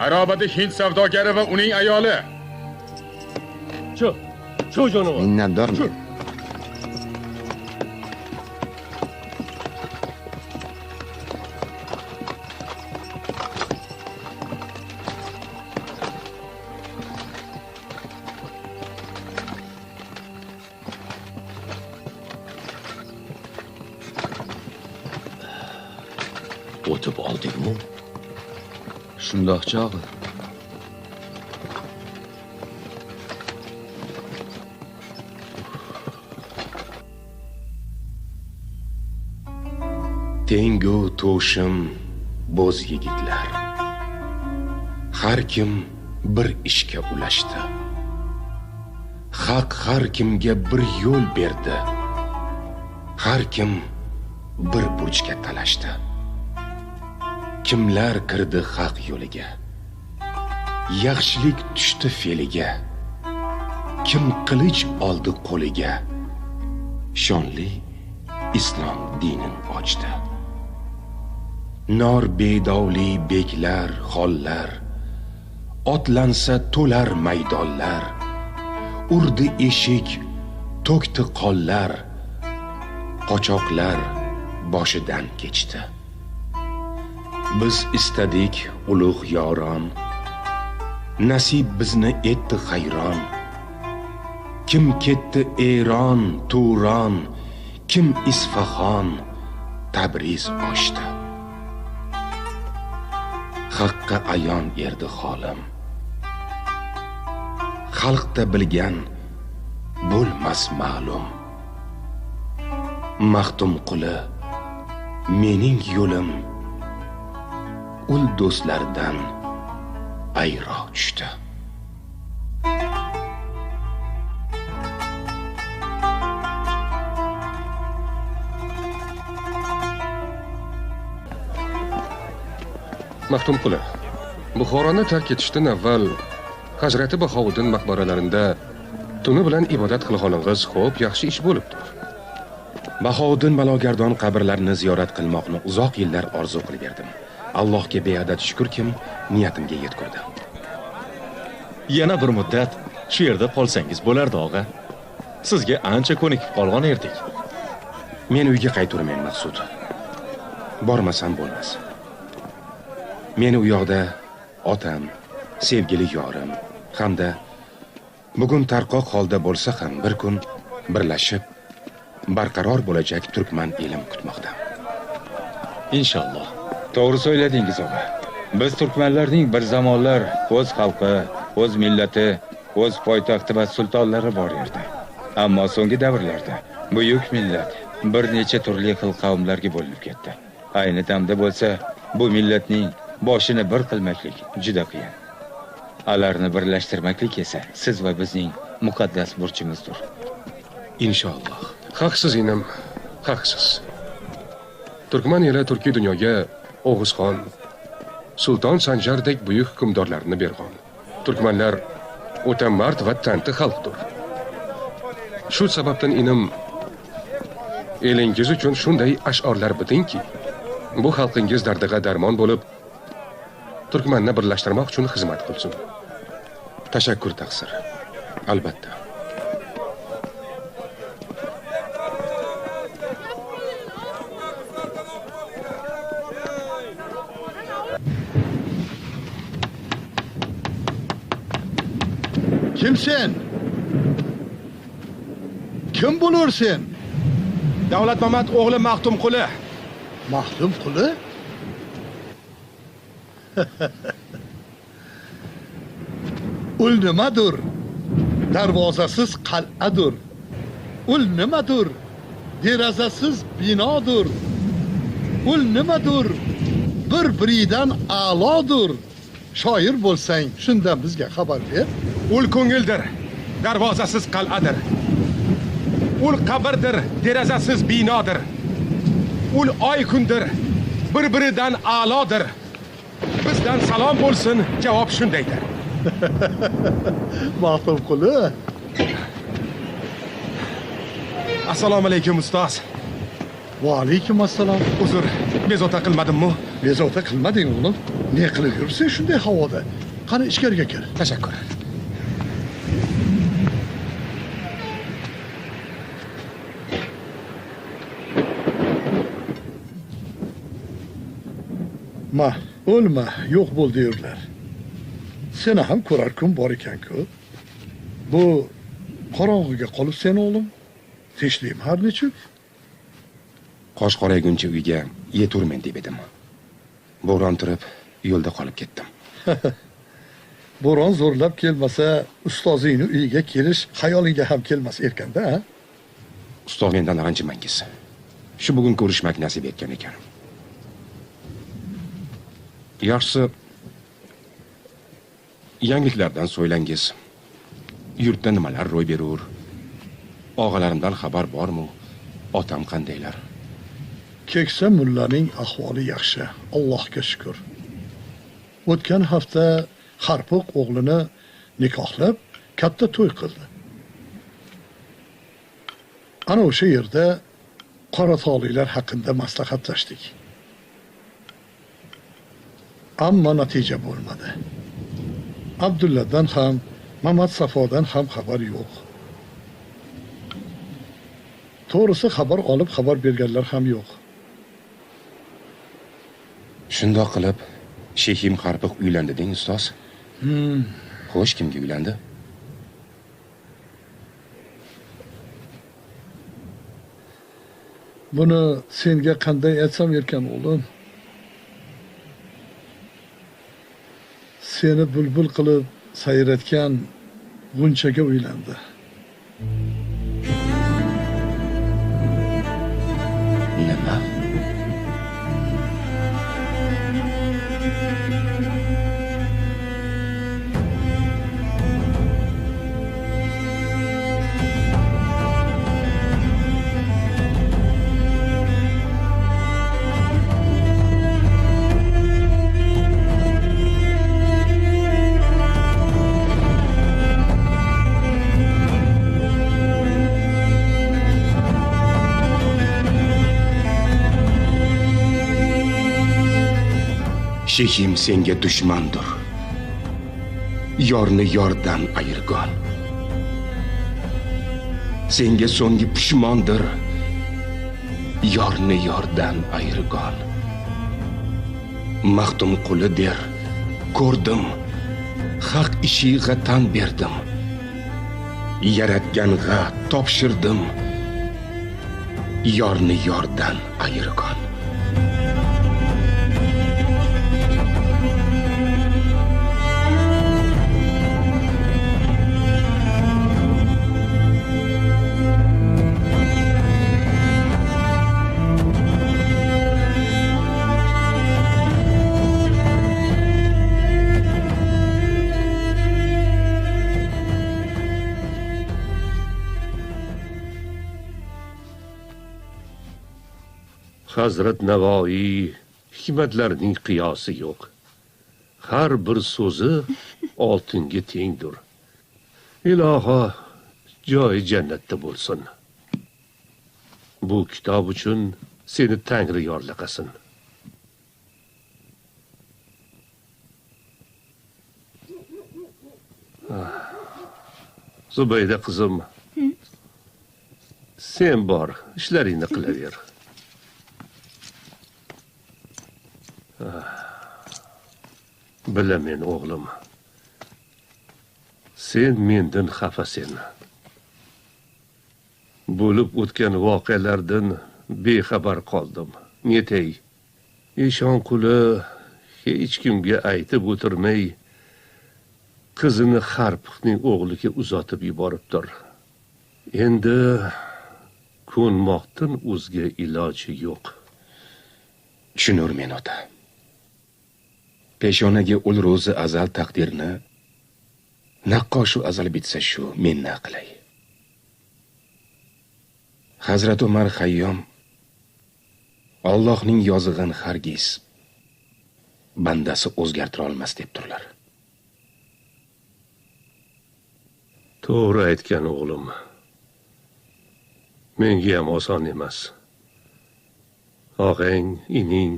Arobada Hind savdogari va uning ayoli. Chu, chu jonivor. Minnatdorman. O'tib oldingmi? Shundoq chog'i. Tengu to'shim bo'z yigitlar. Har kim bir ishga ulashdi. Haq har kimga bir yo'l berdi. Har kim bir burchga talashdi. Kimlar kirdi haq yo'liga? Yaxshilik tushdi fe'liga. Kim qilich oldi qo'liga? Shonli islom dinin ochdi. Nor bedovli beklar, xonlar Otlansa to'lar maydonlar, urdi eshik, to'kdi qonlar, qochoqlar boshidan kechdi. Biz istadik ulug' yoron, nasib bizni etdi hayron. Kim ketdi Eron, Turon, kim Isfaxon, Tabriz oshdi. Haqqa ayon erdi holim. Xalqda bilgan bo'lmas ma'lum. Maxtumquli mening yo'lim, ul do'stlardan ayro tushdi. Maxtumquli, Buxoroni tark etishdan avval Hazrati Bahovuddin maqbaralarida tuni bilan ibodat qilganingiz xo'p yaxshi ish bo'libdi. Bahovuddin Balogardon qabrlarini ziyorat qilmoqni uzoq yillar orzu qilib erdim. Allohga beadad shukrkim, niyatimga yetkurdi. Yana bir muddat shu yerda qolsangiz bo'lardi, og'a. Sizga ancha ko'nikib qolgan erdik. Men uyga qayturmen, Maqsud. Bormasam bo'lmas. Meni u yoqda otam, sevgili yorim hamda bugun tarqoq holda bo'lsa ham bir kun birlashib barqaror bo'lajak turkman elim kutmoqda. Inshaalloh. To'g'ri so'yladingiz, og'a. Biz turkmanlarning bir zamonlar o'z xalqi, o'z millati, o'z poytaxti va sultonlari bor edi. Ammo so'nggi davrlarda buyuk millat bir necha turli xil qavmlarga bo'linib ketdi. Ayni damda bo'lsa bu millatning boshini bir qilmaklik juda qiyin. Alarni birlashtirmaklik esa siz va bizning muqaddas burchimizdir. Inshaalloh. Haqsiz inim, haqsiz. Turkman eli turkiy dunyoga O'g'uzxon, Sulton Sanjardek buyuk hukmdorlarni bergan. Turkmanlar o'ta mard va tanti xalqdir. Shu sababdan inim, elingiz uchun shunday ash'orlar bitingki, bu xalqingiz dardiga darmon bo'lib, turkmanni birlashtirmoq uchun xizmat qilsin. Tashakkur taqsir. Albatta. Kimsen? Kim bo'lursen? Davlatmamat o'g'li Maxtumquli. Maxtumquli? Ul nimadir? Darvozasiz qal'adir. Ul nimadir? Derazasiz binodir. Ul nimadir? Bir-biridan a'lodir. Shoir bo'lsang, shundan bizga xabar ber. Ul ko'ngildir, darvozasiz qal'adir. Ul qabrdir, derazasiz binodir. Ul oy kundir, bir-biridan a'lodir. Bizdan salom bo'lsin, javob shundaydir. Maxtumquli. Assalomu alaykum ustoz. Va alaykum assalom. Uzr, bezovta qilmadimmi? Bezovta qilmading o'g'lim. Ne qilib yuribsan shunday havoda? Qani ichkariga kir. Tashakkur. Ma, o'lma, yo'q bo'l deyurlar. Seni ham ko'rar kun bor ekan-ku. Bu qorong'iga qolib sen o'g'lim. Tinchlikmi har nechuk? Qosh qorayguncha uyga yeturmen deb edim. Bo'ron turib yo'lda qolib ketdim. Bo'ron zo'rlab kelmasa, ustozingni uyiga kelish xayolingga ham kelmas erkanda, ha? Ustoz mendan ranjimangiz. Shu bugun ko'rishmak nasib etgan ekan. Yaxshisi yangiliklardan so'ylangiz. Yurtda nimalar ro'y berur? Og'alarimdan xabar bormi? Otam qandaylar? Keksa mullaning ahvoli yaxshi, Allohga shukr. O'tgan hafta Xarpoq o'g'lini nikohlab, katta to'y qildi. Ana o'sha yerda qoratolilar haqida maslahatlashdik. Ammo natija bo'lmadi. Abdulladan ham, Mamat Safodan ham xabar yo'q. To'g'risi xabar olib xabar berganlar ham yo'q. Shundoq qilib Shehim Xarpiq uylandi deng ustoz. Xo'sh, kimga uylandi? Buni senga qanday aytsam erkan o'g'lim? Seni bulbul qilib sayratgan G'unchaga uylandi. Nima? Shehim senga dushmandir. Yorni yordan ayirgon. Senga so'nggi pushmondir. Yorni yordan ayirgon. Maxtumquli der, ko'rdim, haq ishiga tan berdim. Yaratganga topshirdim. Yorni yordan ayirgon. Hazrat Navoiy hikmatlarining qiyosi yo'q. Har bir so'zi oltinga tengdir. Iloho, joyi jannatda bo'lsin. Bu kitob uchun seni Tangri yorlaqasin. Zubayda qizim, sen bor, ishlaringni qilaver. Bilamen o'g'lim, sen mendan xafasen. Bo'lib o'tgan voqealardan bexabar qoldim. Netay, Eshonquli hech kimga aytib o'tirmay qizini Xarpiqning o'g'liga uzatib yuboribdir. Endi ko'nmoqdan o'zga iloji yo'q. Tushunurmen ota. Peshonaga ul ro'zi azal taqdirni naqqoshu azal bitsa shu men na qilay. Hazrat Umar Xayyom Allohning yozig'in hargiz bandasi o'zgartira olmas deb turlar. To'g'ri aytgan o'g'lim. Menga ham oson emas. Og'ang, ining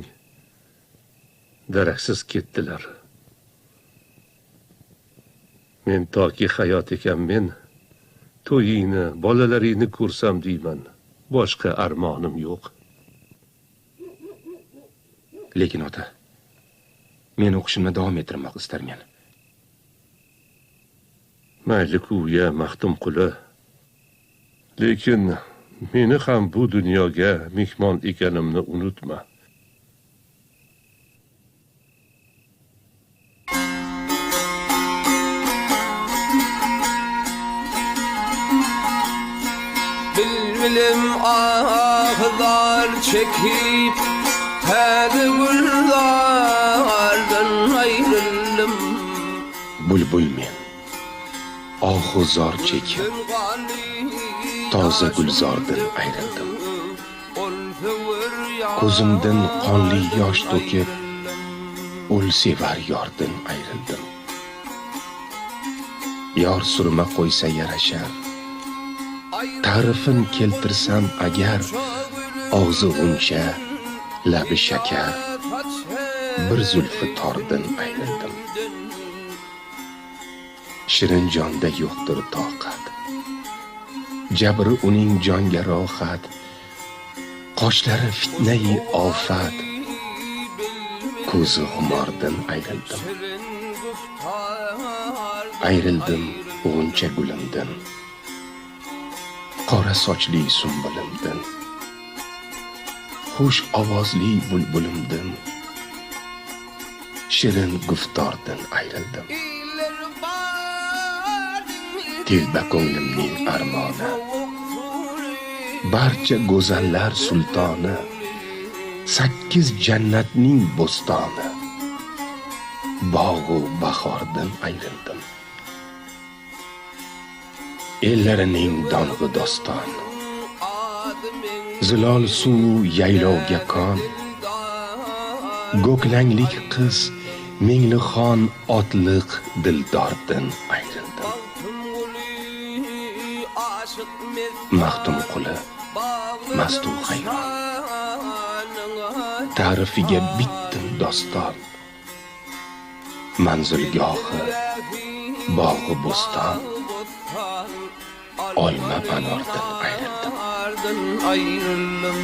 daraksiz ketdilar. Men toki hayot ekanmen, to'yingni, bolalaringni ko'rsam deyman. Boshqa armonim yo'q. Lekin ota, men o'qishimni davom ettirmoq istarmen. Mayli-ku, ya Maxtumquli. Lekin meni ham bu dunyoga mehmon ekanimni unutma. Bilbilim ahlar çekip Hadi güllardan ayrıldım. Bulbul men ohu zor çekip toza gulzordan ayrildim. Ko'zimdan qonli yosh to'kib ul sevar yordan ayrildim. Yor surma qo'ysa yarashar, ta'rifin keltirsam agar, og'zi g'uncha, labi shakar, bir zulfi tordan ayrildim. Shirin jonda yo'qdir toqat. Jabri uning jonga rohat. Qoshlari fitnai ofat. Ko'zi xumordan ayrildim. Ayrildim g'uncha gulimdan. Qora sochli sumbulimdan. Xush ovozli bulbulimdan. Shirin guftordan ayrildim. Telba ko'nglimning armoni. Barcha go'zallar sultoni. 8 jannatning bo'stoni. Bog'u bahordan ayrildim. Ellarining dong'i doston. Zilol suv yaylovga kon. Go'klanglik qiz Menglixon otliq dildordan ayrildim. Maxtumquli mastu hayron. Ta'rifiga bitdim doston. Manzilgohi bog'i bo'ston. Olma panordan ayrildim.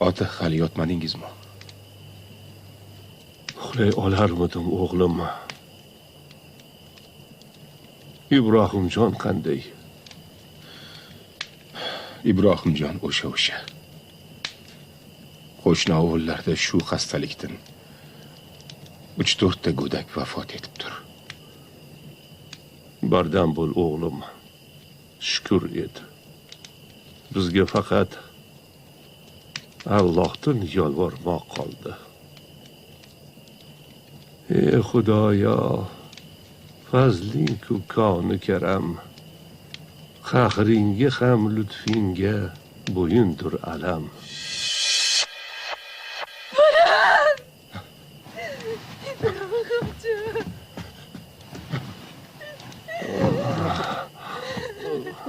Ota, hali yotmadingizmi? Uxlay olarmidim, o'g'lim? Ibrohimjon qanday? Ibrohimjon o'sha. Qo'shni ovullarda shu xastalikdan 3-4 ta go'dak vafot etibdir. Bardam bo'l, o'g'lim. Shukr et. Bizga faqat Allohdan yolvormoq qoldi. Ey Xudoyo, fazling-ku koni karam, qahringga ham lutfingga bo'yindir alam. Bolam! Ibrohimjon!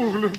O'g'lim!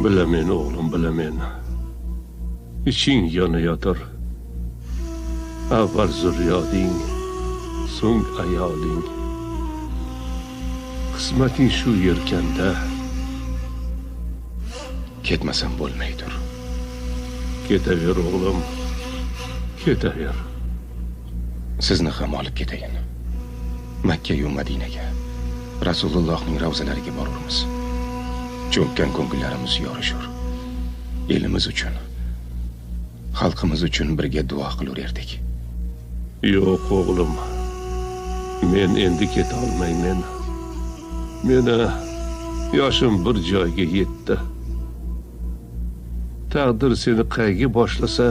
Bilamen o'g'lim, bilamen. Iching yonayotir. Avval zurriyoding, so'ng ayoling. Qismating shu yerkanda. Ketmasam bo'lmaydir. Ketaver o'g'lim, ketaver. Sizni ham olib ketayin. Makka yu Madinaga, Rasulullohning ravzalariga borurmiz. Cho'kkan ko'ngillarimiz yorishur. Elimiz uchun, xalqimiz uchun birga duo qilur erdik. Yo'q o'g'lim, men endi keta olmayman. Meni yoshim bir joyga yetdi. Taqdir seni qayga boshlasa,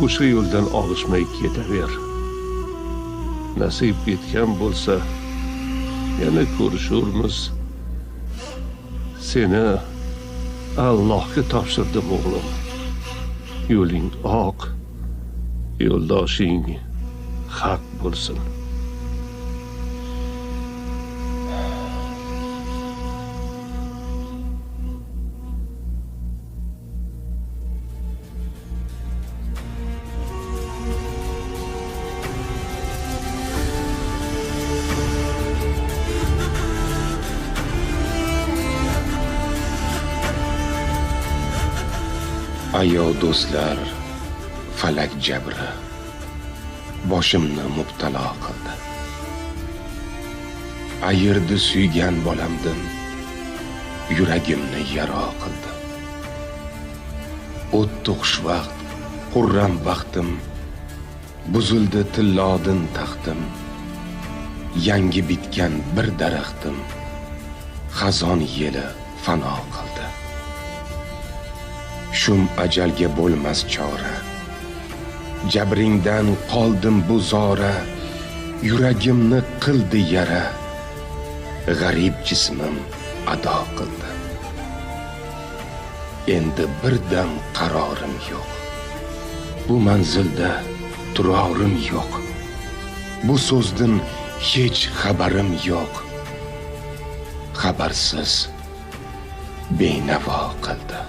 o'sha yo'ldan og'ishmay ketaver. Nasib etgan bo'lsa, yana ko'rishurmiz. Seni Allohga topshirdim o'g'lim. Yo'ling oq, yo'ldoshing haq bo'lsin. Ayo do'stlar, falak jabri boshimni mubtalo qildi. Ayirdi suygan bolamdan, yuragimni yaro qildi. O'tdi xushvaqt, xurram baxtim, buzildi tillodin taxtim. Yangi bitgan bir daraxtim, xazon yeli fano qildi. Shum ajalga bo'lmas chora, jabringdan qoldim bu zora, yuragimni qildi yara, g'arib jismim ado qildi. Endi bir dam qarorim yo'q, bu manzilda turorim yo'q, bu so'zdan hech xabarim yo'q, xabarsiz benavo qildi.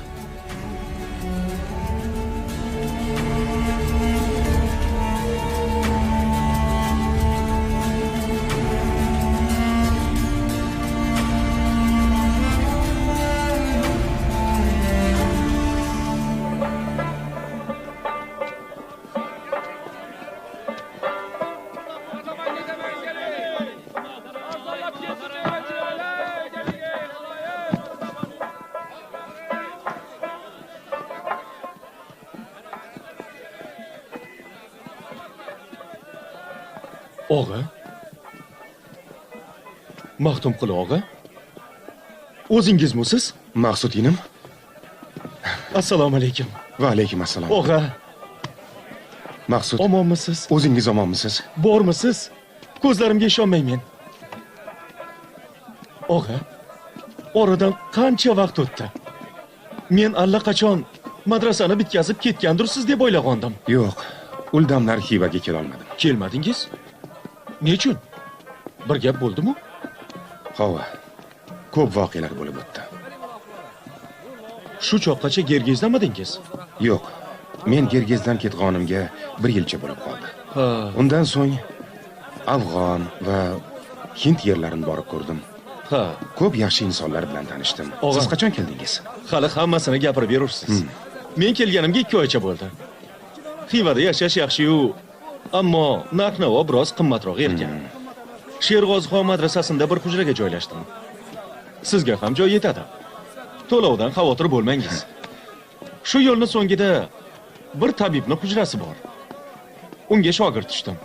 Og'a, Maxtumquli og'a, o'zingizmisiz? Maqsud inim. Assalomu alaykum. Va alaykum assalom. Og'a. Maqsud, omonmisiz? O'zingiz omonmisiz? Bormisiz? Ko'zlarimga ishonmaymen. Og'a, oradan qancha vaqt o'tdi? Men allaqachon madrasani bitkazib ketgandirsiz deb o'ylagandim. Yo'q, uldamlar Xivaga kela olmadim. Kelmadingiz? Nechun? Bir gap bo'ldimi? Hova, ko'p voqealar bo'lib o'tdi. Shu choqqacha Gergezdamadingiz? Yo'q, men Gergezdan ketganimga bir yilcha bo'lib qoldi. Ha. Undan so'ng Afg'on va Hind yerlarini borib ko'rdim. Ha. Ko'p yaxshi insonlar bilan tanishdim. Siz qachon keldingiz? Hali hammasini gapirib berursiz. Men kelganimga 2 oycha bo'ldi. Xivada yashash yaxshi-yu, ammo narx-navo biroz qimmatroq ekan. Sherg'ozixon madrasasida bir hujraga joylashdim. Sizga ham joy yetadi. To'lovdan xavotir bo'lmangiz. Shu yo'lning so'ngida bir tabibning hujrasi bor. Unga shogird tushdim.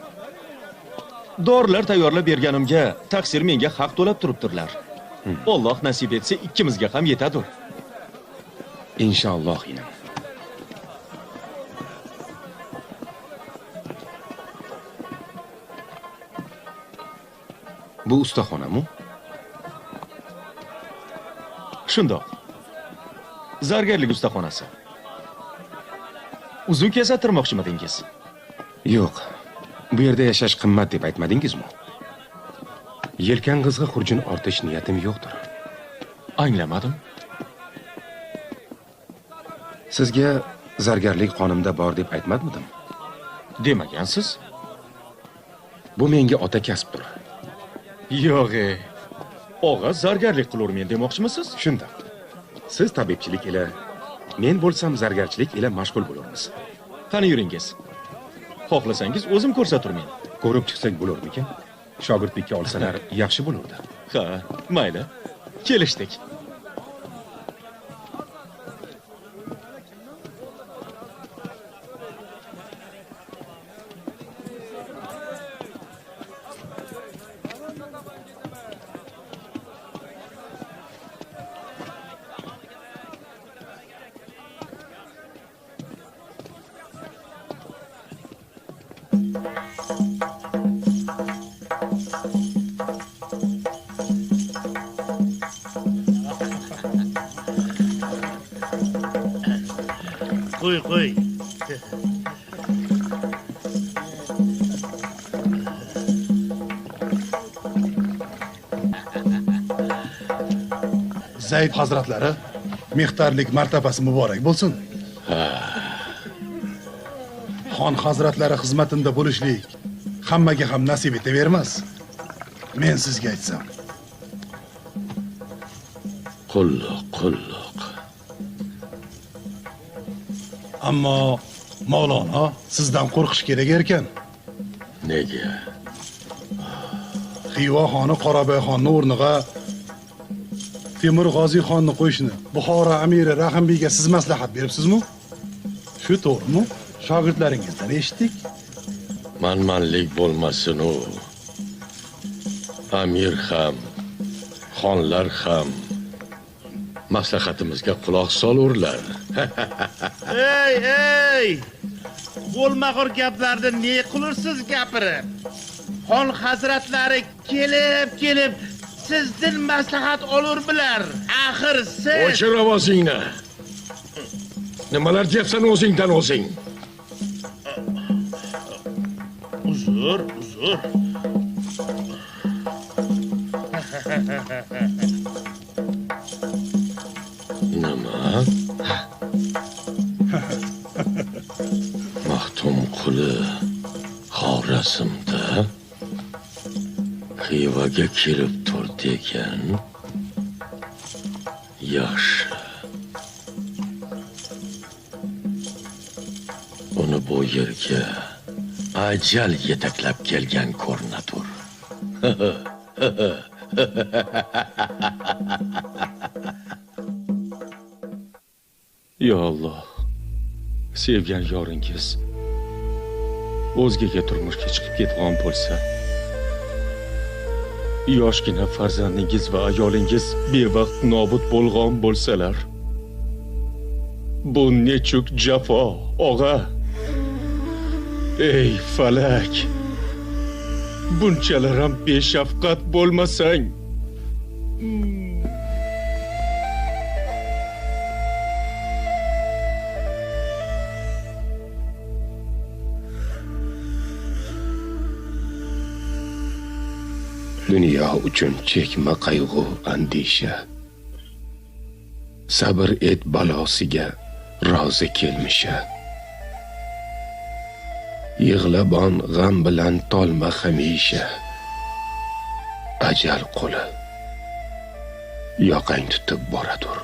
Dorilar tayyorlab berganimga taqsir menga haq to'lab turibdirlar. Alloh nasib etsa ikkimizga ham yetadir. Inshaalloh inim. Bu ustaxonami? Shundoq. Zargarlik ustaxonasi. Uzun kesattirmoqchimidingiz? Yo'q. Bu yerda yashash qimmat deb aytmadingizmi? Yelkangizga xurjun ortish niyatim yo'qdir. Anglamadim. Sizga zargarlik qonimda bor deb aytmadmidim? Demagansiz. Bu menga ota kasbdir. Yo'q, og'a zargarlik qilurmen demoqchimisiz? Shundoq. Siz tabibchilik ila, men bo'lsam zargarchilik ila mashg'ul bo'lurmiz. Qani yuringiz. Xohlasangiz o'zim ko'rsaturmen. Ko'rib chiqsak bo'larmikin? Shogirdlikka olsalar yaxshi bo'lardi. Ha, mayli. Kelishdik. Qo'y. Zayd hazratlari, mehtarlik martabasi muborak bo'lsin. Xon hazratlari xizmatimda bo'lishlik hammaga ham nasib etavermas. Men sizga aytsam. Qulluq, qulluq. Ammo Mavlono sizdan qo'rqish kerak ekan. Nega? Xiva xoni Qorabay xonni o'rniga Temur G'oziy xonni qo'yishni Buxoro amiri Rahimbiyga siz maslahat beribsizmi? Shu to'g'rimi? Shogirdlaringizdan eshitdik. Manmanlik bo'lmasin u. Amir ham, xonlar ham maslahatimizga quloq solurlar. Ey, ey! Bo'lmag'ur gaplarni ne qilursiz gapirib? Xon hazratlari kelib sizdan maslahat olur bilar. Axir siz... O'chir ovozingni. Nimalar deyapsan o'zingdan o'zing? Uzr, uzr. Nima? Maxtumquli Xorazmda Xivaga kelib turdi ekan. Yaxshi. Uni bu yerga ajal yetaklab kelgan ko'rinadur. Ya Alloh, sevgan yoringiz o'zgaga turmushga chiqib ketgan bo'lsa, yoshgina farzandingiz va ayolingiz bevaqt nobud bo'lgan bo'lsalar, bu nechuk jafo, og'a. Ey falak, bunchalar ham beshafqat bo'lmasang. Dunyo uchun chekma qayg'u andisha. Sabr et balosiga rozi kelmisha. Yig'labon g'am bilan tolma hamisha. Ajal qo'li yoqang tutib boradur.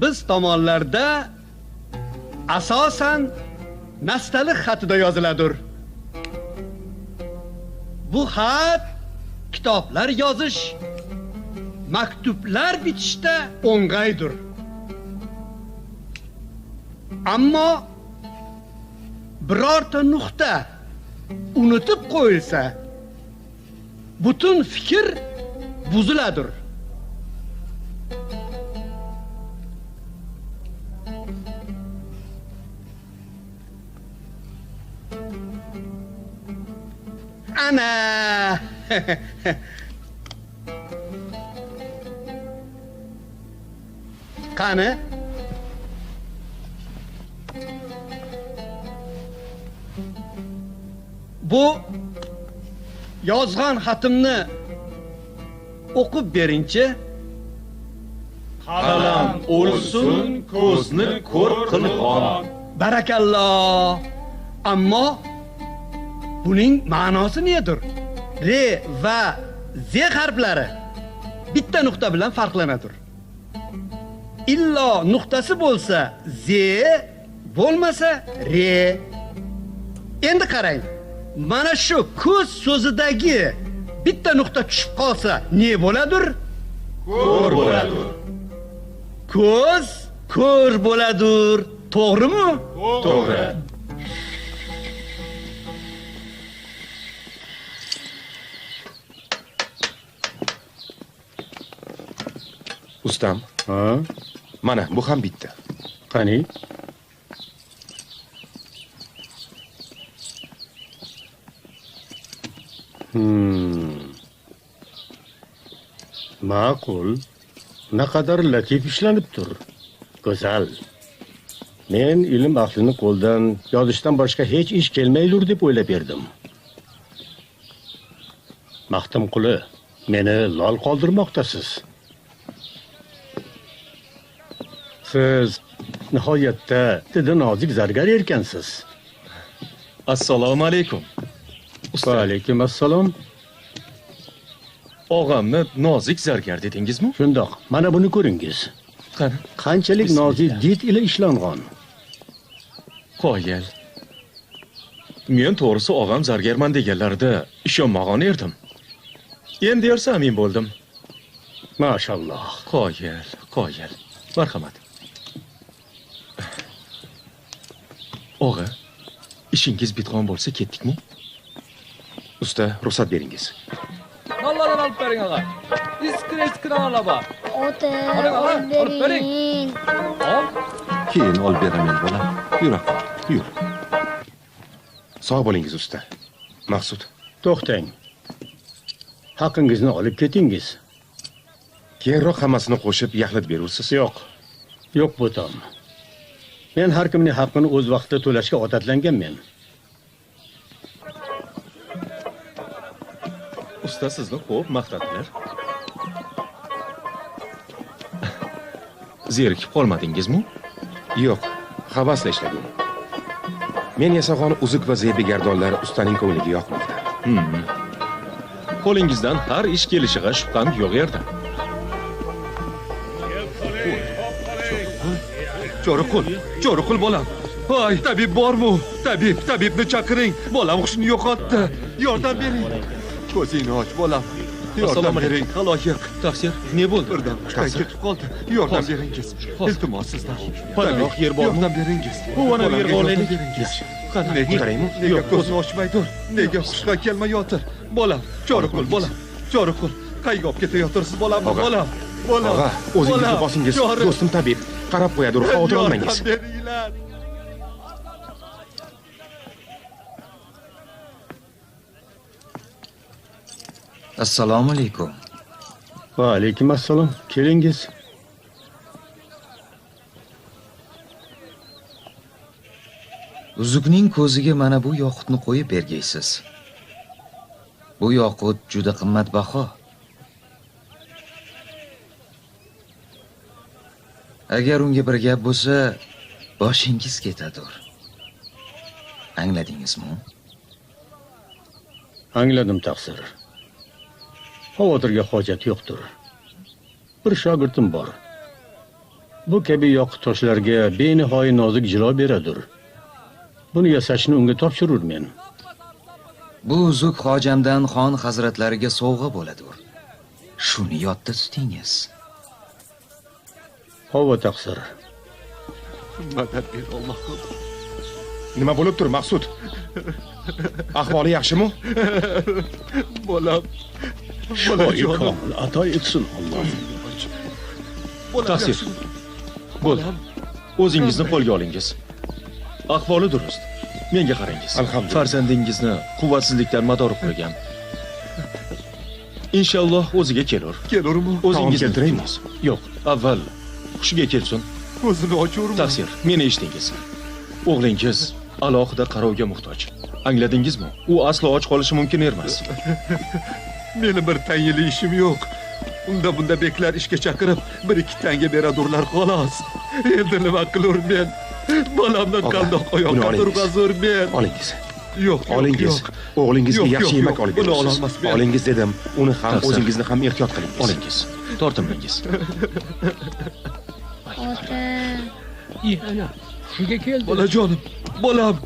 Biz tomonlarda asosan nastaliq xatida yoziladir. Bu xat kitoblar yozish, maktublar bitishda o'ng'aydir. Ammo birorta nuqta unutib qo'yilsa, butun fikr buziladir. Ana. Qani? Bu yozgan xatimni o'qib beringchi. Qalam o'lsin, ko'zni ko'r qilg'on. Barakallo. Ammo buning ma'nosi nedir? R va Z harflari bitta nuqta bilan farqlanadir. Illo nuqtasi bo'lsa Z, bo'lmasa R. Endi qarang. Mana shu ko'z so'zidagi bitta nuqta tushib qolsa ne bo'ladir? Ko'r bo'ladir. Ko'z ko'r bo'ladir. To'g'rimi? To'g'ri. Ustam, mana bu ham bitta. Qani? Ma'qul. Naqadar latif ishlanibdir. Go'zal. Men ilm ahlini qo'ldan yozishdan boshqa hech ish kelmaydir deb o'ylab erdim. Maxtumquli, meni lol qoldirmoqdasiz. Siz nihoyatda didi nozik zargar erkansiz. Assalomu alaykum. Va alaykum assalom. Og'amni nozik zargar dedingizmi? Shundoq. Mana buni ko'ringiz. Qani? Qanchalik nozik did ila ishlangan. Qoyil. Men to'g'risi og'am zargarman deganlarida ishonmagan erdim. Endi ersa amin bo'ldim. Mashalloh. Qoyil, qoyil. Marhamat. Og'a, ishingiz bitgan bo'lsa ketdikmi? Usta, ruxsat beringiz. Nonlardan olib bering og'a. Iskra nonlar bor. Ota, olib bering. Keyin olib beraman bolam. Yur, yur. Sog' bo'lingiz usta. Maqsud. To'xtang. Haqingizni olib ketingiz. Keyinroq hammasini qo'shib yaxlit berursiz. Yo'q. Yo'q bo'tam. Men har kimning haqqini o'z vaqtida to'lashga odatlanganman. Usta sizni xo'p maqtadilar. Zerikib qolmadingizmi? Yo'q, havasla ishladim. Men yasagan uzuk va zebigardonlar ustaning ko'ngliga yoqmoqda. Qo'lingizdan har ish kelishiga shubham yo'q erdi. Cho'riqul, Cho'riqul bolam. Voy, tabib bormi? Tabib, tabibni chaqiring. Bolam hushini yo'qotdi. Yordam bering. Ko'zingni och bolam. Yordam bering, xaloyiq. Taqsir, ne bo'ldi? Birdan hushdan ketib qoldi. Yordam beringiz. Iltimos sizdan. Panoh yer bormi? Yordam beringiz. Bu ana yerga olaylik. Nega nega ko'zni ochmaydir? Nega hushga kelmayotir? Bolam, Cho'riqul bolam. Cho'riqul, qayga olib ketayotirsiz bolamni, bolam? Bolam. Og'a, o'zingizni bosingiz. Do'stim tabib qarab qo'yadir, xavotir olmangiz. Assalomu alaykum. Va alaykum assalom. Kelingiz. Uzukning ko'ziga mana bu yoqutni qo'yib bergaysiz. Bu yoqut juda qimmatbaho. Agar unga bir gap bo'lsa, boshingiz ketadur. Angladingizmi? Angladim, taqsir. Xavotirga hojat yo'qdir. Bir shogirdim bor. Bu kabi yoqut toshlarga benihoya nozik jilo beradir. Buni yasashni unga topshirurmen. Bu uzuk hojamdan xon hazratlariga sovg'a bo'ladur. Shuni yodda tutingiz. Havo taqsir. Madad ber Allohim. Nima bo'lib tur, Maqsud? Ahvoli yaxshimi? Bolam. Bolajonim, ato etsin Alloh. Taqsir. Bo'ldi. O'zingizni qo'lga olingiz. Ahvoli durust. Menga qarangiz. Alhamdulillah. Farzandingizni quvvatsizlikdan madori qurigan. Inshaalloh o'ziga kelur. Kelurmi? O'zingiz keltiraymi? Yo'q, avval hushiga kelsin. Ko'zini ochurmi? Taqsir, meni eshitingiz. O'g'lingiz alohida qarovga muhtoj. Angladingizmi? U aslo och qolishi mumkin emas. Meni bir tangili ishim yo'q. Unda bunda beklar ishga chaqirib, bir ikki tanga beradurlar xolos. Endi nima qilur men? Bolamdan qandoq oyoqqa turg'azur men? Olingiz. Yo'q, olingiz. O'g'lingizga yaxshi yemak olib berasiz. Olingiz dedim, uni ham, o'zingizni ham ehtiyot qilingiz. Olingiz. Tortinmangiz. Ota. Ana, shunga keldi. Bolajonim, bolam.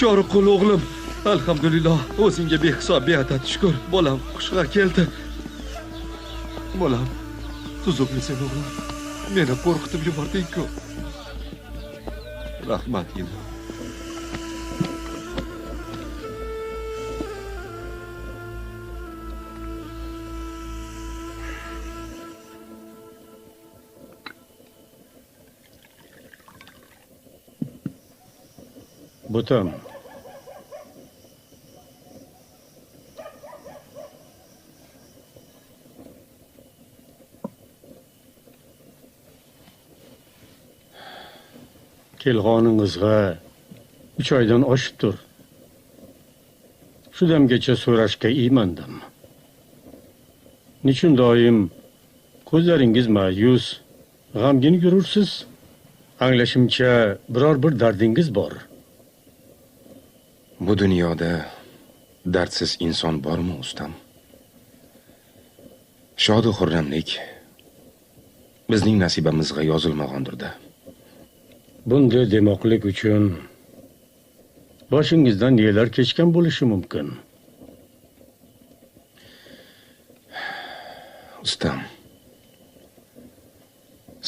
Choriqul o'g'lim. Alhamdulillah, o'zingga behisob beadad shukr. Bolam xushga keldi. Bolam, tuzukmisan o'g'lim? Meni qo'rqitib yubording-ku. Rahmat inim. Bo'tam. Kelg'oningizga 3 oydan oshibdir. Shu damgacha so'rashga iymandim. Nechun doim ko'zlaringiz ma'yus, g'amgin yurursiz? Anglashimcha, biror bir dardingiz bor. Bu dunyoda dardsiz inson bormi, ustam? Shodu xurramlik bizning nasibamizga yozilmagandir-da. Bunday demoqlik uchun boshingizdan nelar kechgan bo'lishi mumkin? Ustam,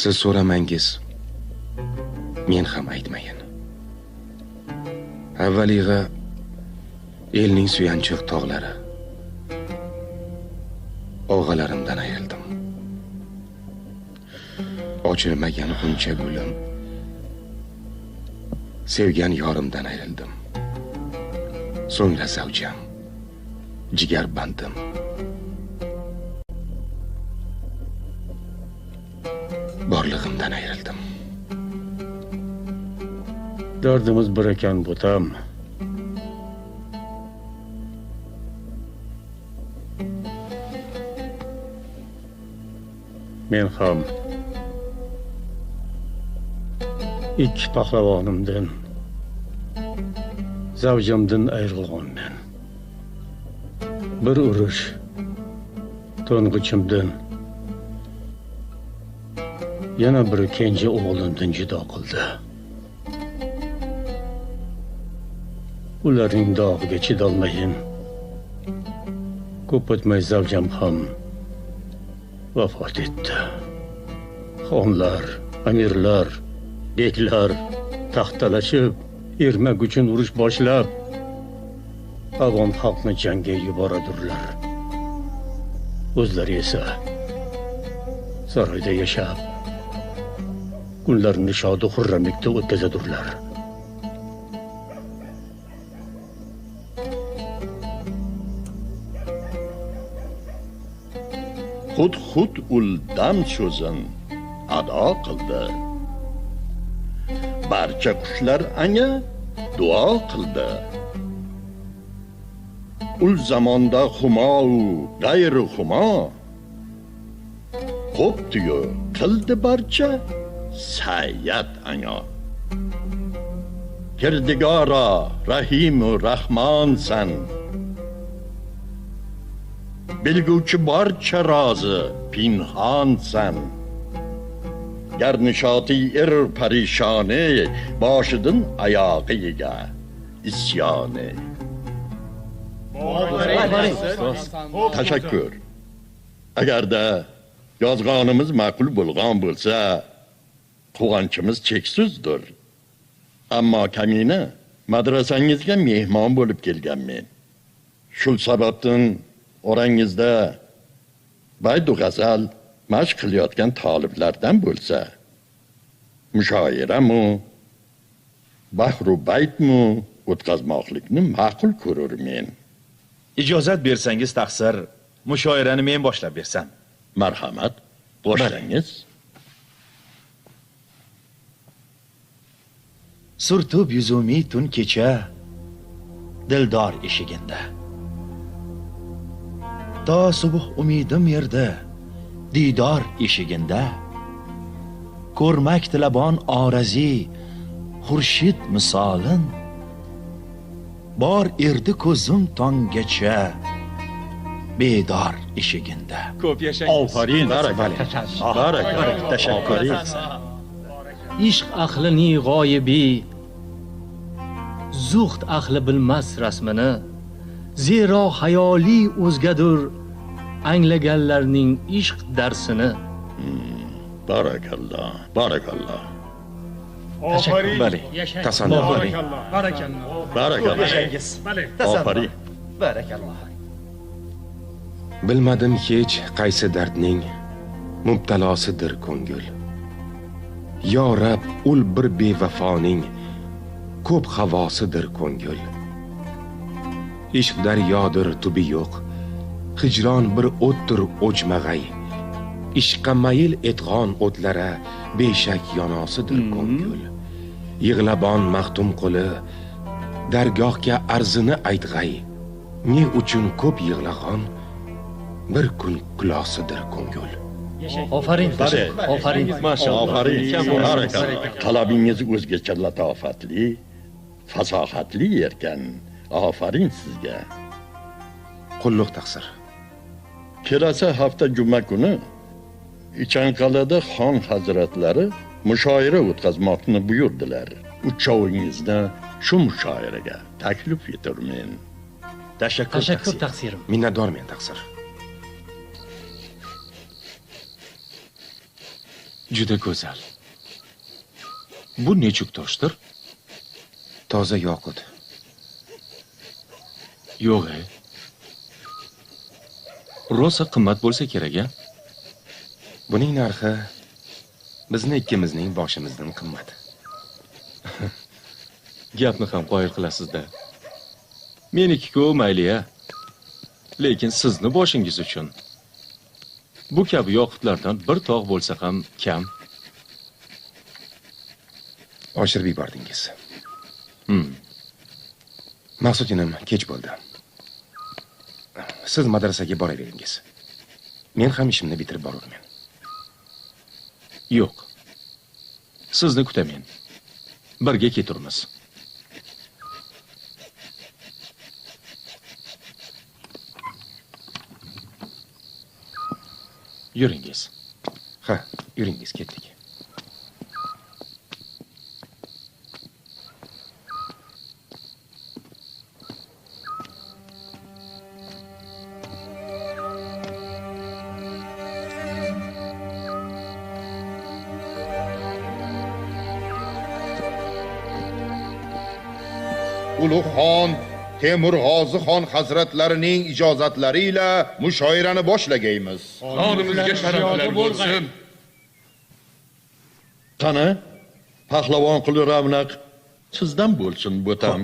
siz so'ramangiz, men ham aytmayin. Avvaliga elning suyanchiq tog'lari, og'alarimdan ayrildim. Ochilmagan g'uncha gulim, sevgan yorimdan ayrildim. So'ngra zavjam, jigar bandim. Borlig'imdan ayrildim. Dardimiz bir ekan, bo'tam. Men ham 2 pahlavonimdan, zavjamdan ayrilganman. Bir urush to'ng'ichimdan, yana bir kenja o'g'limdan judo qildi. Ularning dog'iga chidolmayin. Ko'p o'tmay zavjam ham vafot etdi. Xonlar, amirlar, beklar taxtalashib, ermak uchun urush boshlab, avom xalqni jangga yuboradurlar. O'zlari esa saroyda yashab, kunlarini shodu xurramlikda o'tkazadurlar. Xud-xud ul dam so'zin ado qildi. Barcha qushlar anga duo qildi. Ul zamonda humo u g'ayri humo qo'pdi-yu qildi barcha sayyat anga. Kirdigora rahimu rahmonsan. Bilguvchi barcha rozi pinhonsan. Gar nishoti parishoni, boshidan oyog'iga isyoni. Tashakkur. Agarda yozganimiz ma'qul bo'lgan bo'lsa, quvonchimiz cheksizdir. Ammo kamina madrasangizga mehmon bo'lib kelganmen. Shu sababdan orangizda baydu g'azal mashq qilayotgan toliblardan bo'lsa, mushoiramu, bahru baytmu o'tkazmoqlikni ma'qul ko'rurmen. Ijozat bersangiz taqsir, mushoirani men boshlab bersam. Marhamat, boshlangiz. Surtib yuzumi tun kecha dildor eshiginda. To subh umidim yerda diydor eshiginda. Ko'rmak tilabon orazi xurshid misolin. Bor erdi ko'zim tonggacha bedor eshiginda. Ko'p yashangiz. Ofarin, barakalla. Tashakkur. Ishq ahlining g'oyibi, zuhd ahli bilmas rasmini. Zero hayoli o'zgadur anglaganlarning ishq darsini. Barakallah, barakallah. Ofarin. Bali. Tasanna. Barakallah, barakallah. Barakallah. Yashangiz. Ofarin. Barakallah. Bilmadim hech qaysi dardning mubtalosidir ko'ngil. Yo Rab, ul bir bevafoning ko'p havosidir ko'ngil. Ishq daryodir tubi yo'q, hijron bir o'tdir o'chmag'ay. Ishqqa mayil etg'on o'tlara beshak yonosidir ko'ngil. Yig'labon maxtum quli dargohga arzini aytg'ay. Ne uchun ko'p yig'lag'on bir kun kulosidir ko'ngil. Ofarin, ofarin. Ofarin. Talabingiz o'zgacha latofatli, fasohatli erkan. Ofarin sizga. Qulluq taqsir. Kelasi hafta juma kuni Ichanqal'ada xon hazratlari mushoira o'tkazmoqni buyurdilar. Uchovingizni shu mushoiraga taklif eturmen. Tashakkur, tashakkur taqsirim. Minnatdormen taqsir. Juda go'zal. Bu nechuk toshdir? Toza yoqut. Yo'q, rosa qimmat bo'lsa kerak-a? Buning narxi bizni ikkimizning boshimizdan qimmat. Gapni ham qoyil qilasiz-da. Meniki-ku mayli-ya. Lekin sizni boshingiz uchun bu kabi yoqutlardan bir tog' bo'lsa ham kam. Oshirib yubordingiz. Maqsud inim, kech bo'ldi. Siz madrasaga boraveringiz. Men ham ishimni bitirib borurmen. Yo'q. Sizni kutamen. Birga keturmiz. Yuringiz. Ha, yuringiz, ketdik. Ulug' xon Temur G'ozi xon hazratlarining ijozatlari ila mushoirani boshlagaymiz. Xonimizga sharaflar bo'lsin. Qani, pahlavon quli Ravnaq sizdan bo'lsin bo'tam.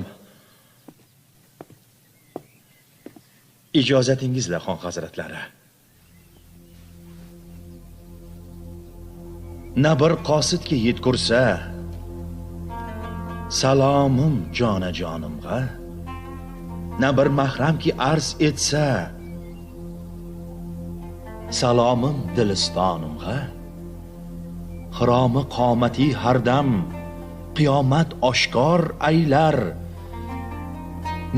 Ijozatingizla xon hazratlari. Na bir qosidga yetkursa salomim jona jonimga, na bir mahramki arz etsa salomim dilistonimga. Xiromi qomati hardam qiyomat oshkor aylar,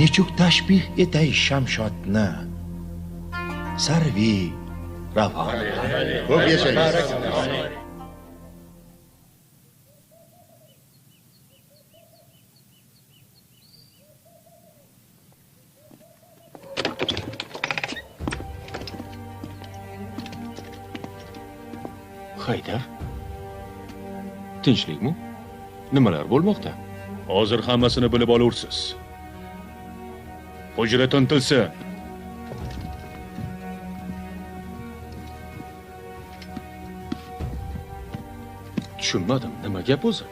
nechuk tashbih etay Shamshodni sarvi ravon. Ko'p yashangiz. Haydar, tinchlikmi? Nimalar bo'lmoqda? Hozir hammasini bilib olursiz. Hujra tintilsin. Tushunmadim, nima gap o'zi?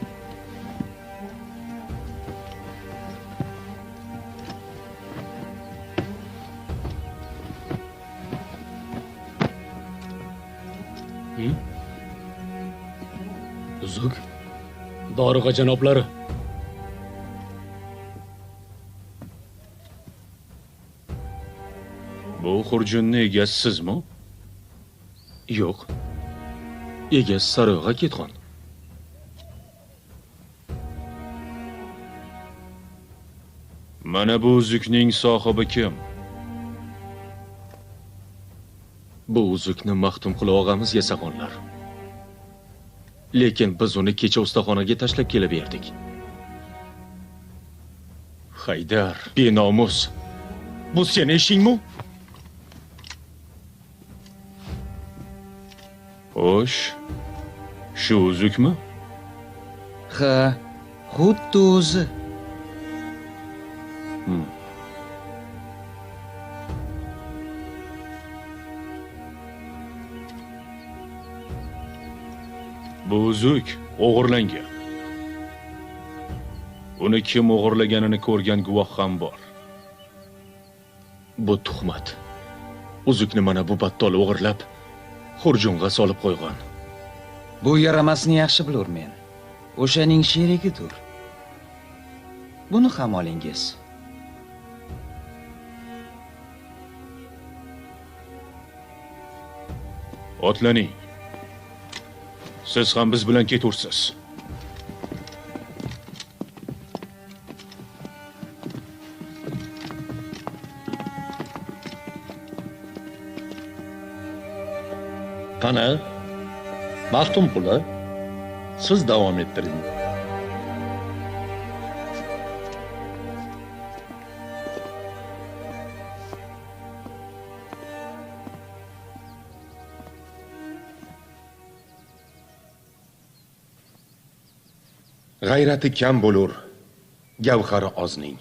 Dorug'a janoblari. Bu xurjunni egasi sizmi? Yo'q. Egasi saroyga ketgan. Mana bu uzukning sohibi kim? Bu uzukni Maxtumquli og'amiz yasaganlar. Lekin biz uni kecha ustaxonaga tashlab kelib berdik. Haydar, benomus. Bu seni ishingmi? Xo'sh, shu uzukmi? Ha, xuddi o'zi. Bu uzuk o'g'irlangan. Uni kim o'g'irlaganini ko'rgan guvoh ham bor. Bu tuhmat. Uzukni mana bu battol o'g'irlab, xurjunga solib qo'ygan. Bu yaramasni yaxshi bilurmen. O'shaning sherigidir. Buni ham olingiz. Otlaning. Siz ham biz bilan ketursiz. Qani, Maxtumquli, siz davom ettiring. G'ayrati kam bo'lur gavhari ozning.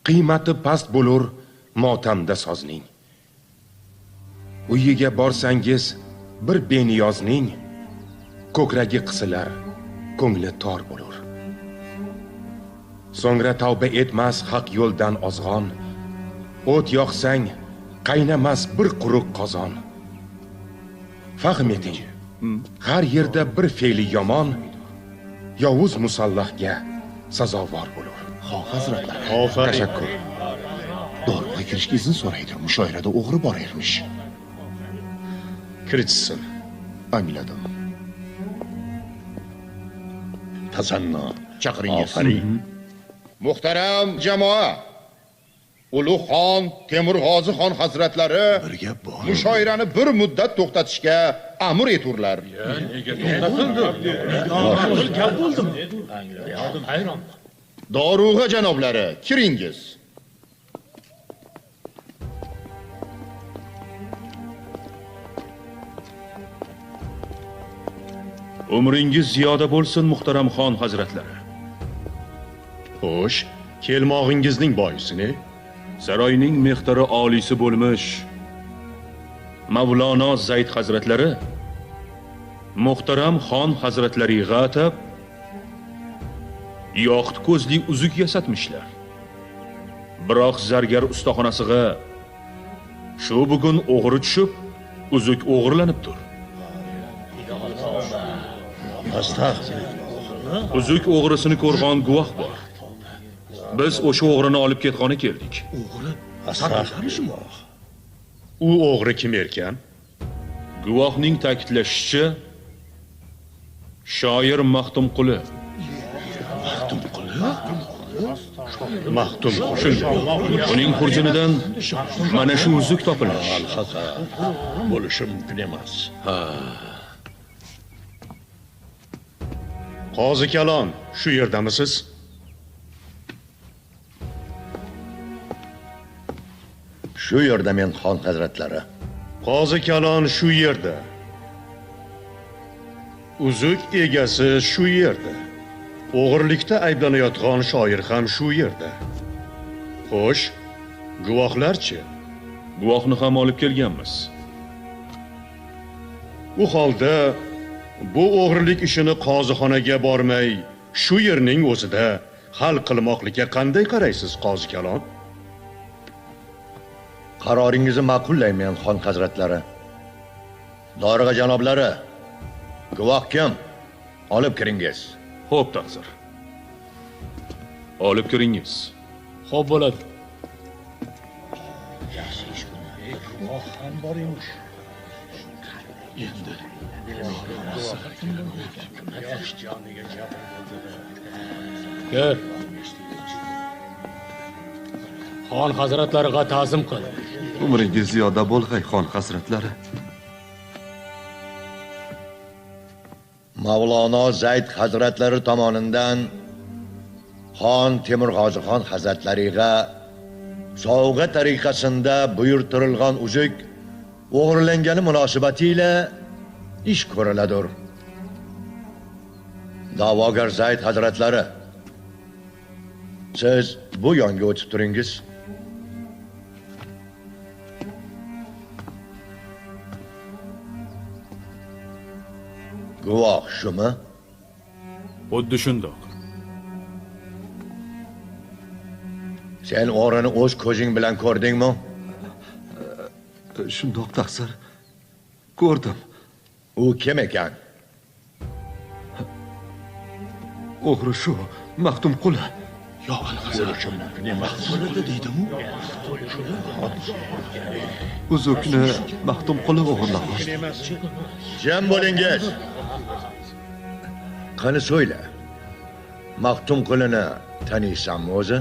Qiymati past bo'lur motamda sozning. Uyiga borsangiz bir beniyozning ko'kragi qisilar, ko'ngli tor bo'lur. So'ngra tavba etmas haq yo'ldan ozg'on, o't yoqsang qaynamas bir quruq qozon. Fahm eting, har yerda bir fe'li yomon yovuz musallahga sazovor bo'lur. Xon hazratlari. Ofarin. Tashakkur. Dorug'a kirishga izn so'raydir. Mushoirada o'g'ri bor ermish. Kiritsin. Angladim. Tasanno. Chaqiringiz. Ofarin. Muhtaram jamoa, Ulug' xon Temur G'ozi xon hazratlari mushoirani bir muddat to'xtatishga amr eturlar. Nega to'xtatildi? Gap bo'ldimi? Hayronman. Dorug'a janoblari, kiringiz. Umringiz ziyoda bo'lsin, muhtaram xon hazratlari. Xo'sh, kelmog'ingizning boisi ne? Saroyning mehtari oliysi bo'lmish Mavlono Zayd hazratlari muhtaram xon hazratlariga atab yoqut ko'zli uzuk yasatmişlar. Biroq zargar ustaxonasiga shu bugun o'g'ri tushib, uzuk o'g'irlanibdir. Uzuk o'g'risini ko'rgan guvoh bor. Biz o'sha o'g'rini olib ketgani keldik. O'g'ri? U o'g'ri kim erkan? Guvohning ta'kidlashicha, shoir Maxtumquli. Maxtumquli? Maxtumquli. Uning xurjunidan mana shu uzuk topilmiş. Bo'lishi mumkin emas. Ha. Qozi Kalon, shu yerdamisiz? Shu yerda men, xon hazratlari. Qozi Kalon shu yerda. Uzuk egasi shu yerda. O'g'irlikda ayblanayotgan shoir ham shu yerda. Xo'sh, guvohlarchi? Guvohni ham olib kelganmiz. U holda bu o'g'irlik ishini qozixonaga bormay, shu yerning o'zida hal qilmoqlikka qanday qaraysiz, qozi Kalon? Qaroringizni ma'qullayman, xon hazratlari. Dorug'a janoblari, guvoh kim? Olib kiringiz. Xo'p, taqsir. Olib kiringiz. Xo'p bo'ladi. Yaxshi ish guvoh ham bor emish. Endi Kir. Xon hazratlariga ta'zim qil. Umringiz ziyoda bo'lg'ay, xon hazratlari. Mavlono Zayd hazratlari tomonidan Xon Temurg'ozixon hazratlariga sovg'a tariqasida buyurtirilgan uzuk o'g'irlangani munosabatiyle ish ko'riladir. Da'vogar Zayd hazratlari, siz bu yonga o'tib turingiz. Guvoh shumi? Xuddi shundoq. Sen o'g'rini o'z ko'zing bilan ko'rdingmi? Shundoq taqsir. Ko'rdim. U kim ekan? O'g'ri shu, Maxtumquli. Yo'q, bo'lishi mumkin emas. Deydimi? Uzukni Maxtumquli o'g'irlagan. Jim bo'lingiz. Qani so'yla. Maxtumqulini taniysanmi o'zi?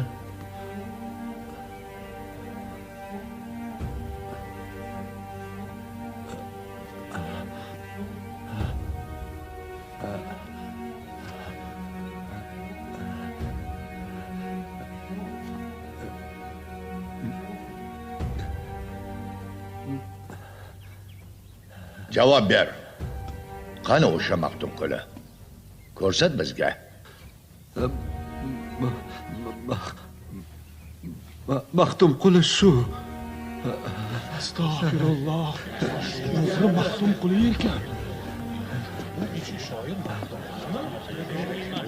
Javob ber. Qani o'sha Maxtumquli? Ko'rsat bizga. Maxtumquli shu. Astag'firulloh. O'g'ri Maxtumquli ekan.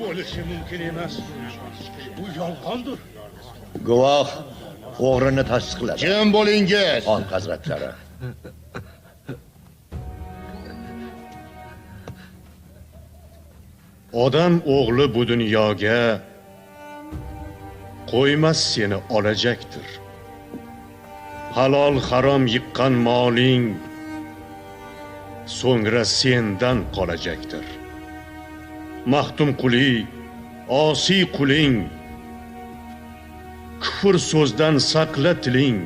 Bo'lishi mumkin emas. Bu yolg'ondir. Guvoh o'g'rini tasdiqladi. Jim bo'lingiz. Xon hazratlari. Odam o'g'li bu dunyoga qo'ymas seni olajakdir. Halol harom yiqqan moling so'ngra sendan qolajakdir. Maxtumquli, osiy quling, kufr so'zdan saqla tiling.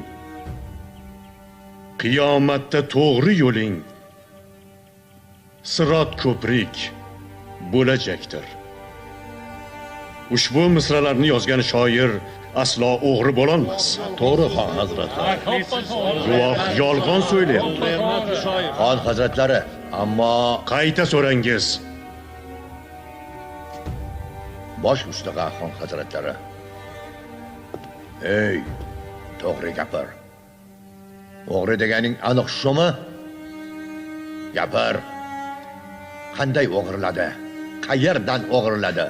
Qiyomatda to'g'ri yo'ling sirot ko'prik bo'lajakdir. Ushbu misralarni yozgan shoir aslo o'g'ri bo'lolmas. To'g'ri, xon hazratlari. Guvoh yolg'on so'ylayapti. Xon hazratlari, ammo qayta so'rangiz. Bosh ustiga, xon hazratlari. Ey, to'g'ri gapir. O'g'ri deganing aniq shumi? Gapir. Qanday o'g'irladi? Qayerdan o'g'irladi?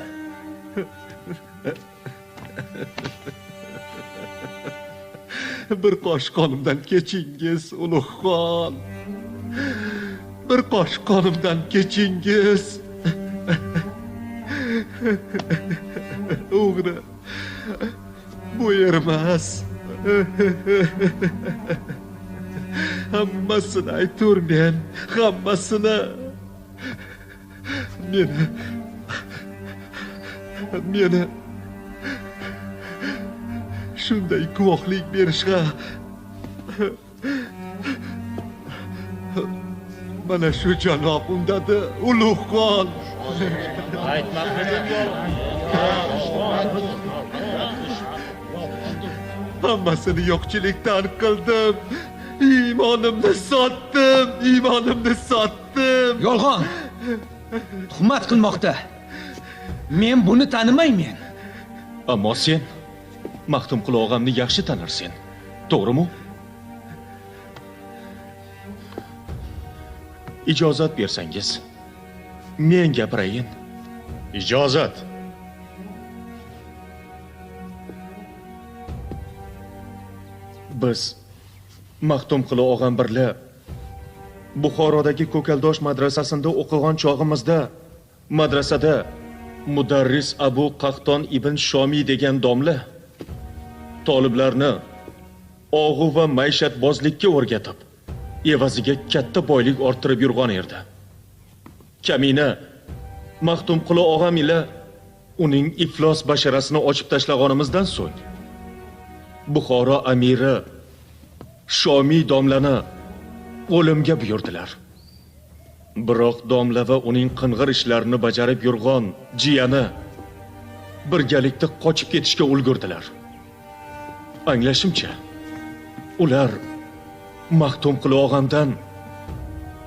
Bir qosh qonimdan kechingiz, ulug' xon. Bir qosh qonimdan kechingiz. O'g'ri bu yer emas. Hammasini ayturmen, hammasini. Meni shunday guvohlik berishga mana shu janob undadi, ulug' xon. Hammasini yo'qchilikdan qildim. Iymonimni sotdim, iymonimni sotdim. Yolg'on. Tuhmat qilmoqda. Men buni tanimayman. Ammo sen Maxtumquli og'amni yaxshi tanirsen, to'g'rimi? Ijozat bersangiz, men gapirayin. Ijozat. Biz Maxtumquli og'am birla Buxorodagi Ko'kaldosh madrasasida o'qigan chog'imizda madrasada Mudarris Abu Qahton ibn Shomiy degan domla toliblarni og'u va maishatbozlikka o'rgatib, evaziga katta boylik orttirib yurgan edi. Kamina Maxtumquli og'am ila uning iflos basharasini ochib tashlaganimizdan so'ng Buxoro amiri Shomiy domlani o'limga buyurdilar. Biroq domla va uning qing'ir ishlarini bajarib yurgan jiyani birgalikda qochib ketishga ulgurdilar. Anglashimcha, ular Maxtumquli og'amdan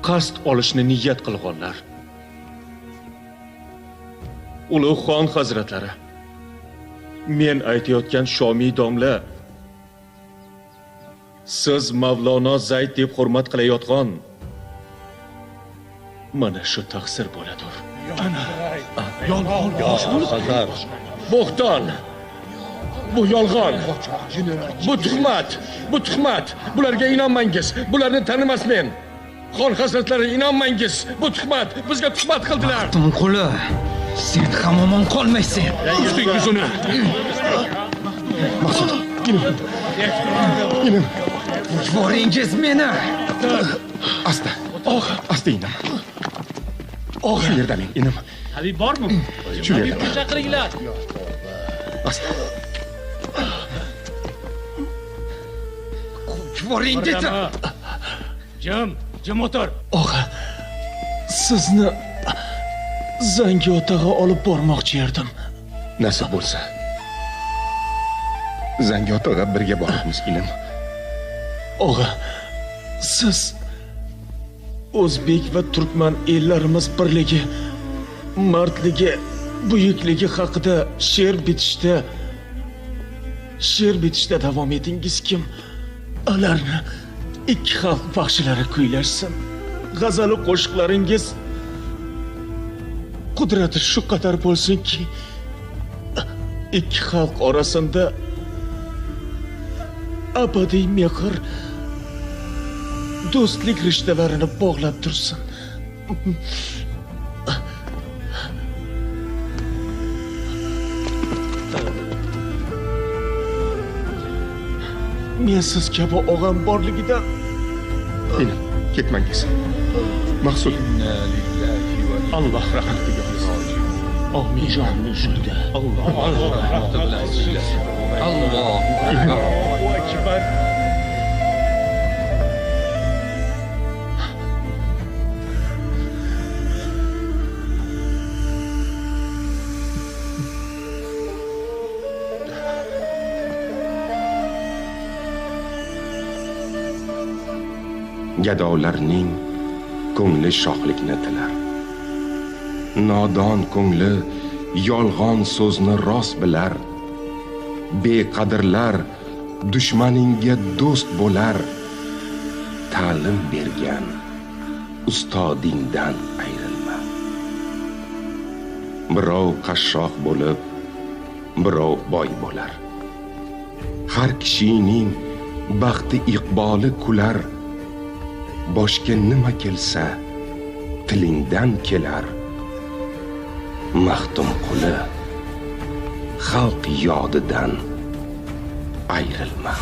qasd olishni niyat qilganlar. Ulug' xon hazratlari, men aytayotgan Shomiy domla siz Mavlono Zayd deb hurmat qilayotgan mana shu taqsir bo'ladir. Yolg'on, bo'xton. Bu yolg'on. Bu tuhmat. Bu tuhmat. Bularga inonmangiz. Bularni tanimasmen. Xon hazratlari, inonmangiz. Bu tuhmat. Bizga tuhmat qildilar. Maxtumquli, sen ham omon qolmaysan. Tutingiz uni. Maqsud, inim. Inim. Yuboringiz meni. Asta. Og'a, asta inim. Og'a, shu yerda men inim. Habib bormi? Shu yerda. Habibni chaqiringlar. Asta. Yuboring dedim. Jim, jim o'tir. Og'a, sizni Zangiotag'a olib bormoqchi edim. Nasib bo'lsa, Zangiotag'a birga boramiz, inim. Og'a, siz o'zbek va turkman ellarimiz birligi, mardligi, buyukligi haqida she'r bitishda davom etingiz kim? Ularni ikki xalq baxshilari kuylashsin. G'azali qo'shiqlaringiz qudrati shu qadar bo'lsinki, ikki xalq orasida abadiy mehr, do'stlik rishtalarini bog'lab tursin. Men siz kabi og'am borligida. Inim, ketmangiz. Maqsud. Alloh rahmatiga olsin. Amin. Jonni shunda. Alloh Allohu akbar. Gadolarning ko'ngli shohlikni tilar. Nodon ko'ngli yolg'on so'zni rost bilar. Beqadrlar dushmaningga do'st bo'lar. Ta'lim bergan ustodingdan ayrilma. Birov qashshoq bo'lib, birov boy bo'lar. Har kishining baxti iqboli kular. Boshga nima kelsa tilingdan kelar. Maxtumquli, xalq yodidan ayrilma.